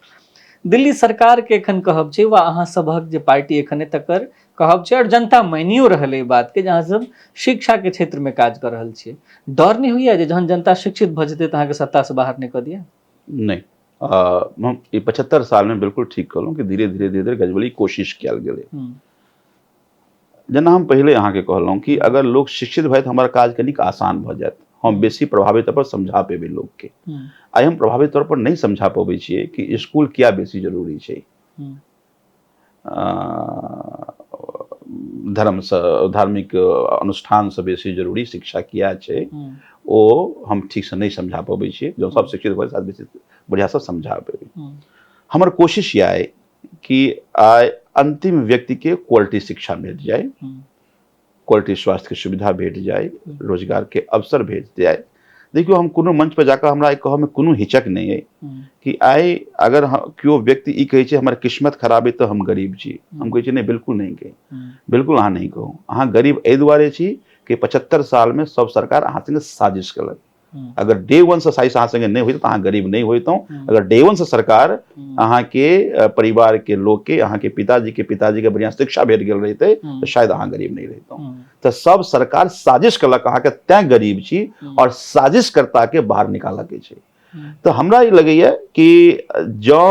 दिल्ली सरकारके एखन कहब छै वा अहाँ सभक जे पार्टी एखन अइ तकर कहब छै और जनता मानियो रहल एहि बातके जे अहाँ सब शिक्षाके क्षेत्रमे काज कऽ रहल छियै। डर नहि होइए जे जहन जनता शिक्षित भऽ जेतै तऽ अहाँके सत्तासँ बाहर नहि कऽ दिअ? नहि, हम ई 75 सालमे बिल्कुल ठीक कहलहुँ कि धीरे धीरे धीरे धीरे गजबली कोशिश कयल गेलै। जेना हम पहिले अहाँके कहलहुँ कि अगर लोक शिक्षित भए तऽ हमर काज कनिक आसान भऽ जायत, हम बेसी प्रभावी तौर पर समझा पेबै लोकके। आइ हम प्रभावी तौर पर नहि समझा पबै छियै कि स्कूल किया बेसी जरूरी छै, धर्मसँ धार्मिक अनुष्ठानसँ बेसी जरूरी शिक्षा किया छै, ओ हम ठीकसँ नहि समझा पबै छियै। जँ सब शिक्षित भऽ जायत बेसी बढ़िआँसँ समझा पेबै। हमर कोशिश इएह अइ कि आइ अंतिम व्यक्ति के क्वालिटी शिक्षा भेट जाए, क्वालिटी स्वास्थ्य के सुविधा भेट जाए, रोजगार के अवसर भेट जाए, देखियौ, हम कोनो मंच पर जाकर हमरा कहऽमे कोनो हिचक नहि अइ कि आइ अगर केओ व्यक्ति ई कहै छै हमर किस्मत खराब अइ तऽ हम गरीब छी, हम कहै छी नहि, बिल्कुल नहि कही, बिल्कुल अहाँ नहि कहू। अहाँ गरीब एहि दुआरे छी कि 75 सालमे सब सरकार अहाँ संगे साजिश केलक। अगर डे वन से साजिश अहाँ संगे नहि होइत तऽ अहाँ गरीब नहि होइतहुँ। अगर डे वन से सरकार अहाँके परिवार के लोक के, अहाँके पिताजी के पिताजी के बढ़िया शिक्षा भेट गेल रहितै तऽ शायद अहाँ गरीब नहि रहितहुँ। तऽ सब सरकार साजिश केलक अहाँके, तैं गरीब छी, और साजिशकर्ता के बाहर निकालऽ के छै। तऽ हमरा ई लगैया कि जँ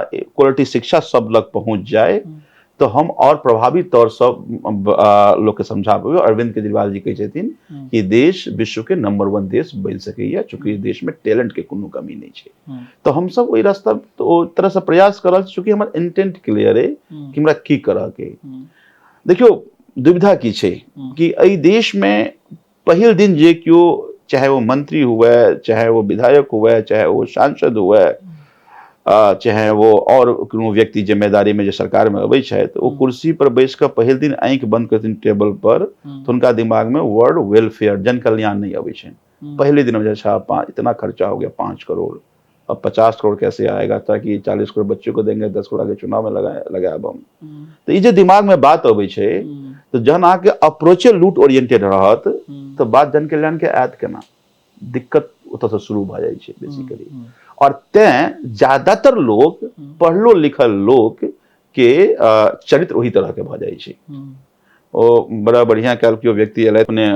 क्वालिटी शिक्षा सब लग पहुँच जाय तऽ हम और प्रभावी तौर से लोक के समझा पेबै। अरविंद केजरीवाल जी कहै छथिन कि देश विश्व के नंबर 1 देश बनि सकैया, चूँकि देश में टैलेंट के कोनो कमी नहीं छै। तऽ हमसब ओहि रास्ता तऽ ओ तरह से प्रयास कर रहल छी, चूँकि हमर इंटेंट क्लियर अइ कि हमरा की करऽ के। देखियौ, दुविधा की छै कि एहि देश में पहिल दिन जे केओ, चाहे वो मंत्री हुए, चाहे वो विधायक हुए, चाहे वो सांसद हुए, चाहे वो और कोनो व्यक्ति जिम्मेदारी में जे सरकार में अबै छथि, ओ कुर्सी पर बैस कऽ पहिल दिन आँखि बंद करथिन टेबल पर, तऽ हुनका दिमाग में वर्ड वेलफेयर, जन कल्याण नहीं अबै छनि। पहले दिन में अच्छा इतना खर्चा हो गया 5 करोड़, अब 50 करोड़ कैसे आएगा, ताकि 40 करोड़ बच्चों को देंगे, 10 करोड़ आगे चुनाव में लगायब हम। तऽ ई जे दिमाग में बात अबै छै, तऽ जहन अहाँके अप्रोचे लूट ओरिएंटेड रहत तऽ बात जन कल्याण के आयत केना, दिक्कत ओतऽसँ शुरू भऽ जाइ छै बेसिकली। और तैं ज्यादातर लोक, पढ़लो लिखल लोक के चरित्र ओही तरह के भऽ जाइ छै। ओ बड़ा बढ़िया काल्हि केओ व्यक्ति एलथि, अपने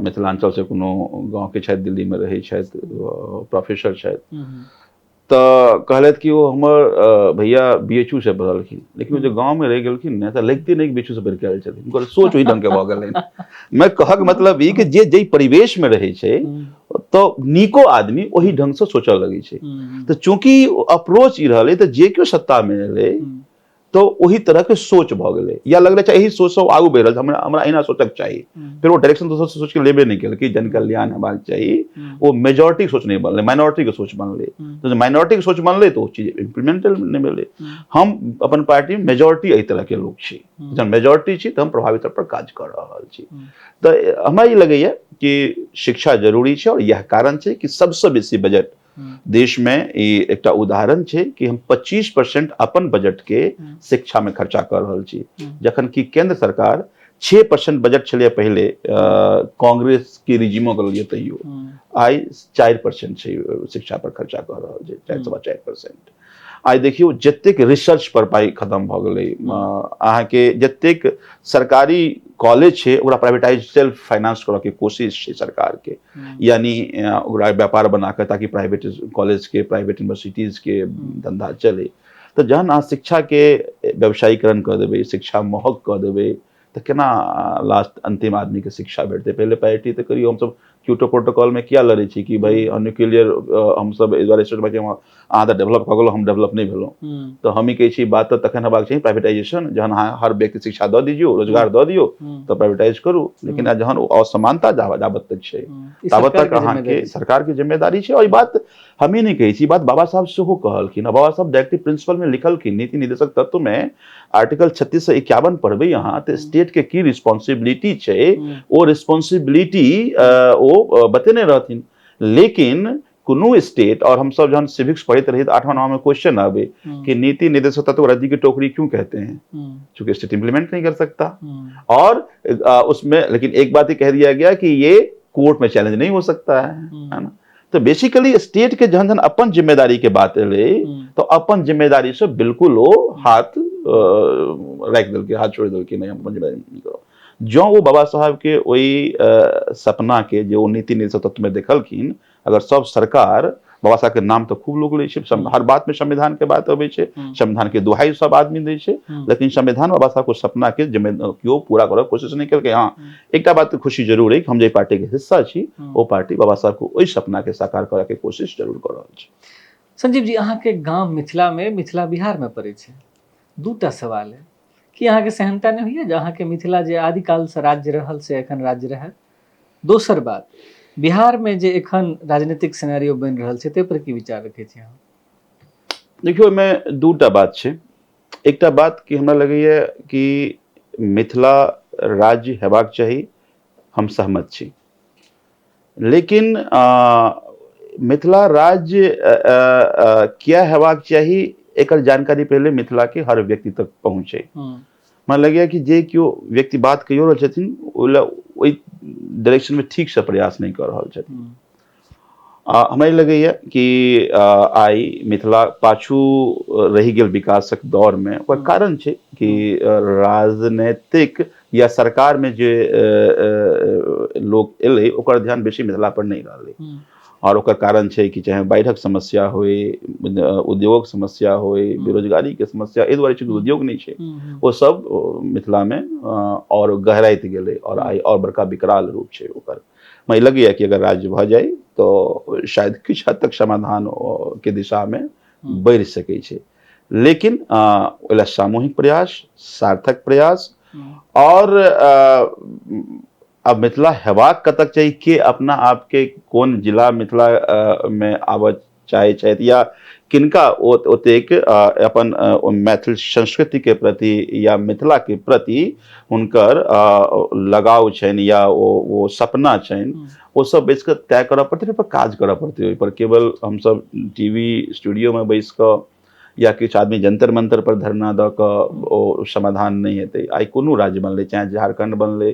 मिथिलांचल से कोनो गाँव के छथि, दिल्ली में रहै छथि, प्रोफेसर छथि, तऽ कहलथि कि ओ हमर भैया BHU से पढ़लखिन, लेकिन ओ जे गाँव में रहि गेलखिन ने तऽ लगिते नहि कि BHU से पढ़ि के आयल छथिन, हुनकर सोच ओहि ढंग के भऽ गेलनि। मैं कहक मतलब ई कि जे जाहि परिवेश में रहै छै तऽ नीको आदमी ओहि ढंग से सोचऽ लगै छै। तऽ चूँकि अप्रोच ई रहलै तऽ जे केओ सत्ता में एलै तो ओही तरह के सोच भऽ गेलै, या लगलै एहि सोच से आगू बढ़ि रहल, हमरा एना सोचक चाही। फेर ओ डायरेक्शन दोसर सोच के लेबे नहि केलकै, जन कल्याण हेबाक चाही, ओ मेजोरिटी के सोच नहि बनलै, माइनॉरिटी के सोच बनलै। तऽ माइनॉरिटी के सोच बनलै तऽ ओ चीज इम्प्लीमेंट नहि भेलै। हम अपन पार्टी में मेजोरिटी एहि तरह के लोक छी, जहन मेजोरिटी छी तऽ हम प्रभावी तौर पर काज कऽ रहल छी। तऽ हमरा ई लगैया कि शिक्षा जरूरी छै, और इएह कारण छै कि सबसँ बेसी बजट देश में ई एकटा उदाहरण छै कि हम 25% अपन बजट के शिक्षा में खर्चा कर रहल छी, जखन कि केंद्र सरकार 6% बजट छलै पहिले कांग्रेस के रिजिमो के लिए, तैयो आइ 4% छै शिक्षा पर खर्चा कर रहल छै, 4.25%। आइ देखियौ जतेक रिसर्च पर पाइ खत्म भऽ गेलै, अहाँके जतेक सरकारी कॉलेज छै ओकरा प्राइवेटाइज सेल्फ फाइनेंस करऽ के कोशिश छै सरकार के, यानी ओकरा व्यापार बना कऽ ताकि प्राइवेट कॉलेज के, प्राइवेट यूनिवर्सिटीज के धंधा चले। तऽ जहन अहाँ शिक्षा के व्यवसायीकरण कऽ देबै, शिक्षा महग कऽ देबै, तऽ केना लास्ट अंतिम आदमी के शिक्षा भेटतै? पहिले प्रायोरिटी तऽ करियौ। हमसब क्योटो प्रोटोकॉल में किया लड़ै छी कि भाई न्यूक्लियर हमसब एहि दुआरे सोचबै कि अहाँ तऽ डेवलप कऽ गेलहुँ, हम डेवलप नहि भेलहुँ। तऽ हम ई कहै छी बात तऽ तखन हेबाक चाही प्राइवेटाइजेशन, जहन अहाँ हर व्यक्ति शिक्षा दऽ दियौ, रोजगार दऽ दियौ, तऽ प्राइवेटाइज करू। लेकिन जहन ओ असमानता जाबत तक छै ताबत तक अहाँके सरकार के जिम्मेदारी छै। और ई बात हमही नहि कहै छी, ई बात बाबा साहब सेहो कहलखिन। बाबा साहब डायरेक्टिव प्रिंसिपल में लिखलखिन, नीति निर्देशक तत्व में आर्टिकल 36 से 51 पढ़बै अहाँ तऽ स्टेट के की रिस्पॉन्सिबिलिटी छै, ओ रिस्पॉन्सिबिलिटी ओ बतेने रहथिन। लेकिन कोनो स्टेट, और हम सब जहन सिविक्स पढ़ैत रही तऽ 8वां 9वां में क्वेश्चन आबे कि नीति निर्देशक तत्व रद्दी की टोकरी क्यों कहते हैं, चूंकि स्टेट इंप्लीमेंट नहीं कर सकता। और उसमें लेकिन एक बात ही कह दिया गया कि ये कोर्ट में चैलेंज नहीं हो सकता है ना। तो बेसिकली स्टेट के जहन जहन अपन जिम्मेदारी के बात एलै तो अपन जिम्मेदारी से बिल्कुल वो हाथ राखि देलकै, हाथ छोड़ि देलकै, नहीं हम अपन जिम्मेदारी नहीं करब। जँ ओ बाबा साहब के ओहि सपना के जे ओ नीति निर्देशक तत्व में देखलखिन, अगर सब सरकार बाबा साहब के नाम तऽ खूब लोग लै छै, हर बात में संविधान के बात अबै छै, संविधान के दुहाई सब आदमी दै छै, लेकिन संविधान बाबा साहब के सपना के केओ पूरा करऽ कोशिश नहि केलकै। हाँ, एकटा बात खुशी जरूर अइ कि हम जे पार्टी के हिस्सा छी ओ पार्टी बाबा साहब के ओहि सपना के साकार करऽ के कोशिश जरूर कऽ रहल छै। संजीव जी, अहाँके गाम मिथिला में, मिथिला बिहार में पड़ै छै। दूटा सवाल है कि अहाँके सेहनता नहि होइए जे अहाँके मिथिला जे आदिकालसँ राज्य रहल से एखन राज्य रहै? दोसर बात, बिहार में जे एखन राजनीतिक सिनेरियो बनि रहल छै ताहि पर की विचार रखै छी अहाँ? देखियौ, एहिमे दूटा बात छै। एकटा बात कि हमरा लगैए कि मिथिला राज्य हेबाक चाही, हम सहमत छी। लेकिन मिथिला राज्य किया हेबाक चाही एकर जानकारी पहिले मिथिला के हर व्यक्ति तक पहुँचे। हमरा लगैए कि जे केओ व्यक्ति बात कहियो रहल छथिन ओहि लए ओहि डायरेक्शनमे ठीकसँ प्रयास नहि कऽ रहल छथिन। हमरा ई लगैए कि आइ मिथिला पाछू रहि गेल विकासक दौरमे, ओकर कारण छै कि राजनीतिक या सरकारमे जे लोक एलै ओकर ध्यान बेसी मिथिला पर नहि रहलै। और ओकर कारण छै कि चाहे बाढ़िक समस्या होय, उद्योगक समस्या होय, बेरोजगारीके समस्या, एहि दुआरे छै कि उद्योग नहि छै, ओ सब मिथिलामे और गहराइत गेलै और आइ और बड़का विकराल रूप छै ओकर। हमरा लगैए कि अगर राज्य भऽ जाय तऽ शायद किछु हद तक समाधान के दिशामे बढ़ि सकै छै, लेकिन ओहि लए सामूहिक प्रयास, सार्थक प्रयास और अब मिथिला हेबाक कतक चाही, के अपना आपके कोन जिला मिथिला मे आबऽ चाहै छथि या किनका ओतेक अपन मैथिल संस्कृति के प्रति या मिथिला के प्रति हुनकर लगाव छनि या ओ सपना छनि, ओ सब बैस कऽ तय करऽ पड़तै, ओहि पर काज करऽ पड़तै। ओहि पर केवल हमसब टीवी स्टूडियो मे बैस कऽ या किछु आदमी जंतर मंतर पर धरना दऽ कऽ ओ समाधान नहि हेतै। आइ कोनो राज्य बनलै, चाहे झारखंड बनलै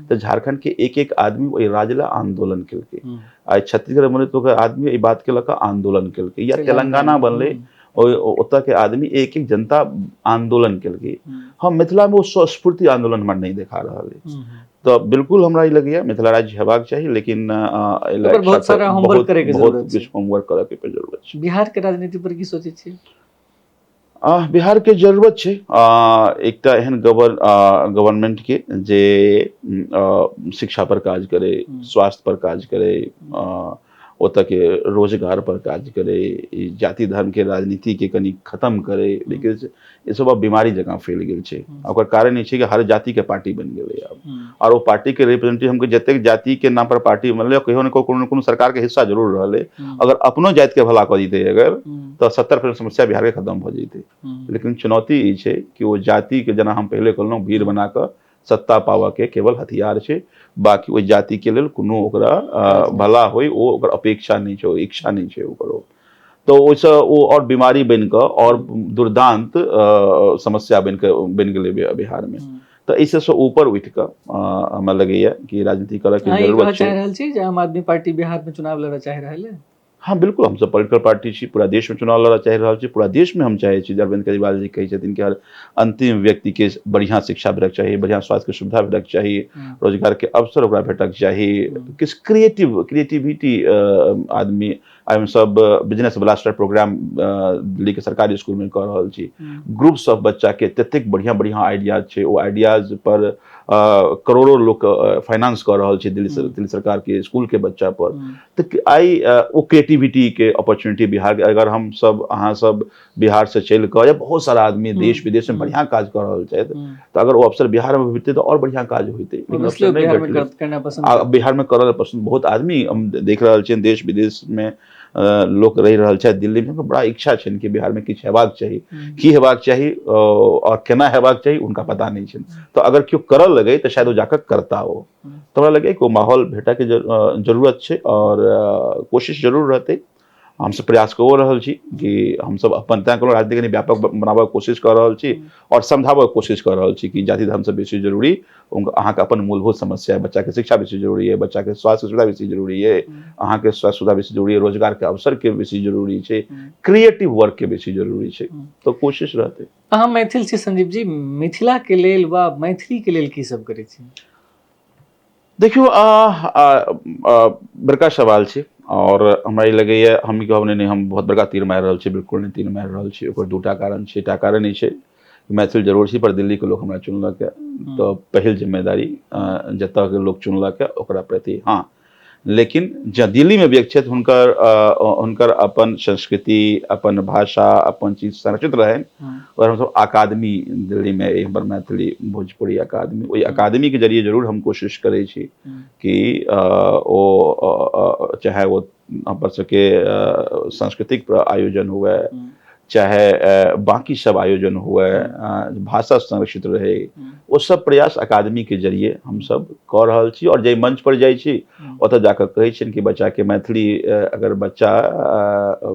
तऽ झारखंड के एक एक आदमी ओहि राज्य लए आंदोलन केलकै, आइ छत्तीसगढ़ बनलै तऽ ओकर आदमी एहि बात के लऽ कऽ आंदोलन केलकै, या तेलंगाना बनलै ओतऽ के आदमी एक एक जनता आंदोलन केलकै। हम मिथिला में ओ स्वस्फूर्ति आंदोलन हमरा नहि देखा रहल अछि। तऽ बिल्कुल हमरा ई लगैया मिथिला राज्य हेबाक चाही, लेकिन बहुत सारा होमवर्क करे के जरूरत छै, किछु होमवर्क करे के जरूरत छै। बिहार के राजनीति पर की सोचै छी? बिहार के जरूरत छै एकटा एहन गवर्नमेंट के जे शिक्षा पर काज करे, स्वास्थ्य पर काज करे, ओतऽ के रोजगार पर काज करे, जाति धर्म के राजनीति के कनि खत्म करे। लेकिन ई सब आब बीमारी जकाँ फैल गेल छै। ओकर कारण ई छै कि हर जाति के पार्टी बनि गेलै आब, और ओ पार्टी के रिप्रेजेंटेटिव हमके जतेक जाति के नाम पर पार्टी बनलै कहियो ने कोनो कोनो सरकार के हिस्सा जरूर रहलै। अगर अपनो जाति के भला कऽ दितै अगर तऽ 70% समस्या बिहार के खत्म भऽ जैतै। लेकिन चुनौती ई छै कि ओ जाति के, जेना हम पहिले कहलहुँ, भीड़ बना कऽ सत्ता पाबऽ के केवल हथियार छै, बाकी ओहि जाति के लेल कोनो ओकरा भला होय ओ ओकर अपेक्षा नहि छै, ओ इच्छा नहि छै ओकर। तऽ ओहिसँ ओ और बीमारी बनि कऽ और दुर्दांत समस्या बनि कऽ बनि गेलै बिहार मे। तऽ एहि सबसँ ऊपर उठि कऽ हमरा लगैया कि राजनीति करऽ के जरूरत छै। चाहि रहल छी जे आम आदमी पार्टी बिहार में चुनाव लड़ऽ चाहि रहल है? हाँ बिल्कुल, हमसब पॉलिटिकल पार्टी छी, पूरा देश में चुनाव लड़ऽ चाहि रहल छी, पूरा देश में हम चाहै छी। अरविंद केजरीवाल जी कहै छथिन कि हर अंतिम व्यक्ति के बढ़िया शिक्षा भेटक चाही, बढ़िया स्वास्थ्य के सुविधा भेटक चाही, रोजगार के अवसर ओकरा भेटक चाही, किछु क्रिएटिविटी आदमी। आइ हम सब बिजनेस ब्लास्टर प्रोग्राम दिल्ली के सरकारी स्कूल में कऽ रहल छी। ग्रुप्स ऑफ बच्चा के ततेक बढ़िया बढ़िया आइडियाज छै, ओ आइडियाज पर करोड़ों लोक फाइनेंस कऽ रहल छै दिल्ली सरकार के स्कूल के बच्चा पर। तऽ आइ ओ क्रिएटिविटी के अपॉर्चुनिटी बिहार के, अगर हम सब अहाँ सब बिहार से चलि कऽ या बहुत सारा आदमी देश विदेश में बढ़िया काज कऽ रहल छथि, तऽ अगर ओ अवसर बिहार में भेटतै तऽ और बढ़िया काज होइतै। लेकिन अवसर नहि भेटलै। बिहार में करऽ पसंद बहुत आदमी हम देख रहल छियनि, देश विदेश में लोक रहि रहल छथि, दिल्ली में बड़ा इच्छा छनि कि बिहार में किछु हेबाक चाही, की हेबाक चाही और केना हेबाक चाही हुनका पता नहि छनि। तऽ अगर केओ करऽ लगे तऽ शायद ओ जाकऽ करता। ओ तऽ हमरा लगैए कि ओ माहौल भेटऽके जरूरत छै और कोशिश जरूर रहतै। हमसब प्रयास कऽ रहल छी कि हमसब अपन तैं कोनो राजनीति कनि व्यापक बनाबऽके कोशिश कऽ रहल छी और समझाबऽके कोशिश कऽ रहल छी कि जाति धर्मसँ बेसी जरूरी अहाँके अपन मूलभूत समस्या है, बच्चाके शिक्षा बेसी जरूरी है, बच्चाके स्वास्थ्य सुविधा बेसी जरूरी है, अहाँके स्वास्थ्य सुविधा बेसी जरूरी है, रोजगारके अवसरके बेसी जरूरी छै, क्रिएटिव वर्कके बेसी जरूरी छै। तऽ कोशिश रहतै। अहाँ मैथिल छी संजीव जी, मिथिलाके लेल वा मैथिलीके लेल की सब करै छी? देखियौ, बड़का सवाल छै और हमरा ई लगैए हम ई कहब नहि हम बहुत बड़का तीर मारि रहल छी, बिल्कुल नहि तीर मारि रहल छी। ओकर दूटा कारण छै। एकटा कारण ई छै मैथिल जरूर छी पर दिल्लीके लोक हमरा चुनलक तऽ पहिल जिम्मेदारी जतऽके लोक चुनलक ओकरा प्रति। हाँ, लेकिन जँ दिल्लीमे व्यक्ति छथि हुनकर हुनकर अपन संस्कृति, अपन भाषा, अपन चीज संरक्षित रहनि, और हमसब अकादमी दिल्लीमे हमर मैथिली भोजपुरी अकादमी, ओहि अकादमीके जरिए जरूर हम कोशिश करै छी कि ओ चाहे ओ अपन सबके सांस्कृतिक आयोजन हुए, चाहे बाकी सब आयोजन हुए, भाषा संरक्षित रहे, ओ सब प्रयास अकादमी के जरिए हम सब कऽ रहल छी। और जाहि मंच पर जाइ छी ओतऽ जाकऽ कहै छियनि कि बच्चा के मैथिली अगर बच्चा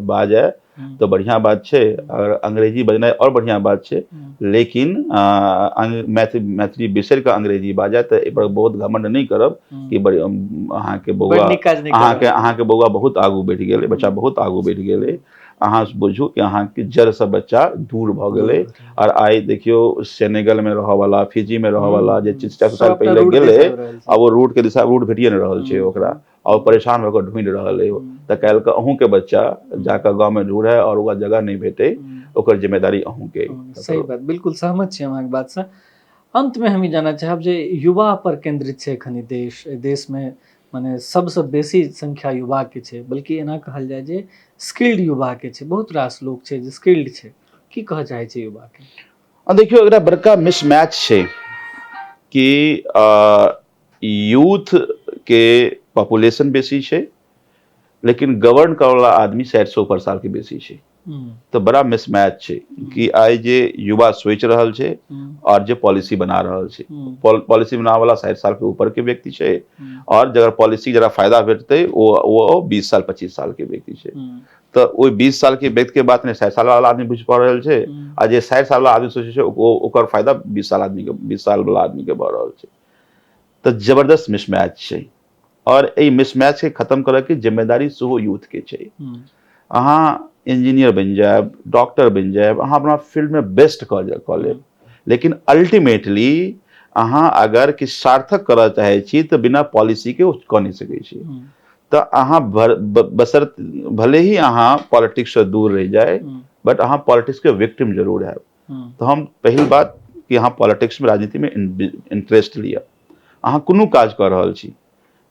बाजय तऽ बढ़िआँ बात छै, अगर अंग्रेजी बजनाइ आओर बढ़िआँ बात छै, लेकिन मैथिली बिसरि कऽ अंग्रेजी बाजय तऽ एहिपर बहुत घमंड नहि करब कि अहाँके बौआ अहाँके बौआ बहुत आगू बढ़ि गेलै, बच्चा बहुत आगू बढ़ि गेलै। अहाँ बुझू कि अहाँके जड़सँ बच्चा दूर भऽ गेलै। आओर आइ देखियौ सेनेगलमे रहऽवला, फिजीमे रहऽवला जे 400 साल पहिले गेलै, आब ओ रूटके दिशा रूट भेटिए नहि रहल छै ओकरा, आओर परेशान भऽ कऽ ढूँढि रहल अइ। तऽ काल्हिके अहूँके बच्चा जाकऽ गाँवमे ढूँढै आओर ओकरा जगह नहि भेटै, ओकर जिम्मेदारी अहूँके। सही बात, बिल्कुल सहमत छी हम अहाँके बातसँ। अन्तमे हम ई जानऽ चाहब जे युवा पर केन्द्रित छै एखन ई देश, एहि देशमे मने सबसँ बेसी संख्या युवाके छै, बल्कि एना कहल जाय जे स्किल्ड युवाके छै, बहुत रास लोक छै जे स्किल्ड छै। की कहऽ चाहै छै युवाके? देखियौ, एकटा बड़का मिसमैच छै कि यूथ के पॉपुलेशन बेसी छै, लेकिन गवर्न करऽवला आदमी 60 ऊपर साल के बेसी छै। तऽ बड़ा मिसमैच छै कि आइ जे युवा सोचि रहल छै और जे पॉलिसी बना रहल छै, पॉलिसी बनाबऽ वाला 60 साल के ऊपर के व्यक्ति छै, और जकर पॉलिसी जरा फायदा भेटतै ओ 20 साल 25 साल के व्यक्ति छै। तऽ ओहि 20 साल के व्यक्ति के बात नहि 60 साल वाला आदमी बुझि पा रहल छै, आ जे 60 साल वाला आदमी सोचै छै ओकर फायदा 20 साल आदमी के 20 साल वाला आदमी के भऽ रहल छै। तऽ जबरदस्त मिसमैच छै, और एहि मिसमैच के खत्म करऽ के जिम्मेदारी सेहो यूथ के छै। अहाँ इंजीनियर बनि जायब, डॉक्टर बनि जायब, अहाँ अपना फील्ड में बेस्ट कऽ लेब, लेकिन अल्टीमेटली अहाँ अगर किछु सार्थक करऽ चाहै छी तऽ बिना पॉलिसी के कऽ नहि सकै छी। तऽ अहाँ बसर भले ही अहाँ पॉलिटिक्स से दूर रहि जाए, बट अहाँ पॉलिटिक्स के विक्टिम जरूर हैब। तऽ हम पहिल बात कि अहाँ पॉलिटिक्स में, राजनीति में इंटरेस्ट लिअ। अहाँ कोनो काज कऽ रहल छी,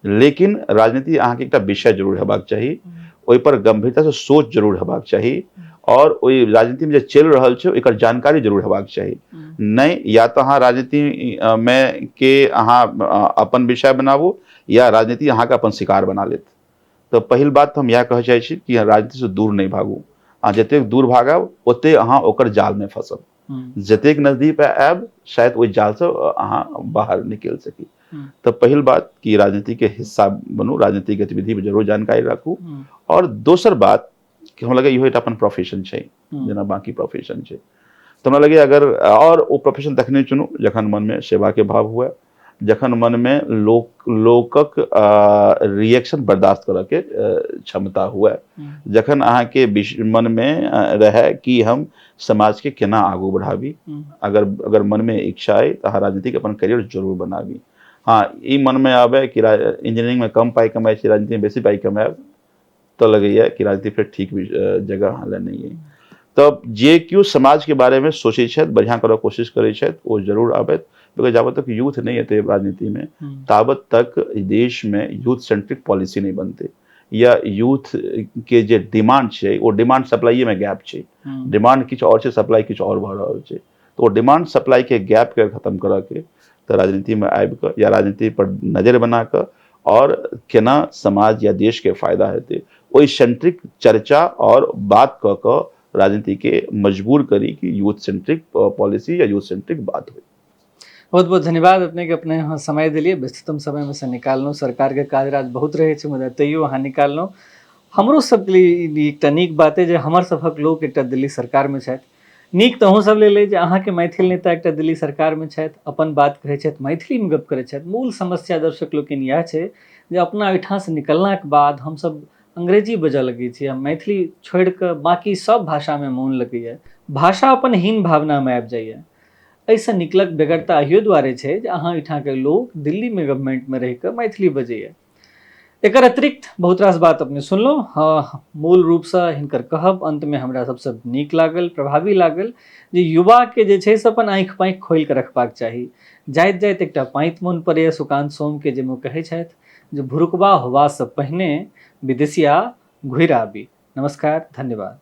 लेकिन राजनीति अहाँके एकटा विषय जरूर हेबाक चाही, ओहिपर गंभीरतासँ सोच जरूर हेबाक चाही, और ओहि राजनीतिमे जे चलि रहल छै ओकर जानकारी जरूर हेबाक चाही। नहि या तऽ अहाँ राजनीतिमे के अहाँ अपन विषय बनाबू, या राजनीति अहाँके अपन शिकार बना लेत। तऽ पहिल बात हम इएह कहऽ चाहै छी कि राजनीतिसँ दूर नहि भागू। अहाँ जतेक दूर भागब ओतेक अहाँ ओकर जालमे फँसब, जतेक नजदीक आयब शायद ओहि जालसँ अहाँ बाहर निकलि सकी। तऽ पहिल बात कि राजनीतिके हिस्सा बनू, राजनीतिक गतिविधि पर जरूर जानकारी राखू। और दोसर बात कि हमरा लगैए इहो एकटा अपन प्रोफेशन छै, जेना बाकी प्रोफेशन छै। तऽ हमरा लगैए अगर और ओ प्रोफेशन तखने चुनू जखन मनमे सेवाके भाव हुए, जखन मनमे लोकक रिएक्शन बर्दाश्त करऽके क्षमता हुए, जखन अहाँके मनमे रहए कि हम समाजके केना आगू बढ़ाबी। अगर अगर मनमे इच्छा अइ तऽ अहाँ राजनीतिक अपन करियर जरूर बनाबी। हाँ, ई मनमे आबै कि इंजीनियरिंगमे कम पाइ कमाइ छी, राजनीतिमे बेसी पाइ कमायब, तऽ लगैए कि राजनीति फेर ठीक जगह अहाँ लए नहि अइ। तऽ जे केओ समाजके बारेमे सोचै छथि, बढ़िआँ करऽ कोशिश करै छथि, ओ जरूर आबथि। Because जाबत तक यूथ नहि एतै राजनीतिमे ताबत तक देशमे यूथ सेंट्रिक पॉलिसी नहि बनतै, या यूथ के जे डिमांड छै ओ डिमांड सप्लाइएमे गैप छै, डिमांड किछु आओर छै, सप्लाई किछु आओर भऽ रहल छै। तऽ ओ डिमांड सप्लाईके गैपके खत्म करऽके तऽ राजनीतिमे आबि कऽ या राजनीति पर नजरि बना कऽ और केना समाज या देश के फायदा हेतै ओहि सेंट्रिक चर्चा और बात कऽ कऽ राजनीति के मजबूर करी कि यूथ सेंट्रिक पॉलिसी या यूथ सेंट्रिक बात हो। बहुत बहुत धन्यवाद अपने के, अपने यहाँ समय दिलियै, व्यस्ततम समय में से निकाललहुँ। सरकार के काजराज बहुत रहै छै, मुदा तैयो अहाँ निकाललहुँ। हमरो सबके लिए एकटा नीक बात अइ जे हमर सभक लोक एकटा दिल्ली सरकारमे छथि। नीक तऽ अहूँ सब लेल अइ जे अहाँके मैथिल नेता एकटा दिल्ली सरकारमे छथि, अपन बात कहै छथि, मैथिलीमे गप करै छथि। मूल समस्या दर्शक लोकनि इएह छै जे अपना ओहिठामसँ निकललाके बाद हमसब अंग्रेजी बजऽ लगै छी आ मैथिली छोड़िकऽ बाँकी सब भाषामे मोन लगैए। भाषा अपन हीन भावनामे आबि जाइए। एहिसँ निकलक बेगरता अहियो दुआरे छै जे अहाँ ओहिठामके लोक दिल्लीमे गवर्नमेन्टमे रहिकऽ मैथिली बजैए। एकर अतिरिक्त बहुत रास बात अपने सुनलहुँ। हँ, मूल रूपसँ हिनकर कहब अन्तमे हमरा सबसँ नीक लागल, प्रभावी लागल जे युवाके जे छै से अपन आँखि पाँखि खोलि कऽ रखबाक चाही। जाइत जाइत एकटा पाँति मोन पड़ैए सुकान्त सोमके, जाहिमे ओ कहै छथि जे भुरुकबा होबासँ पहिने विदेशिया घुरि आबी। नमस्कार, धन्यवाद।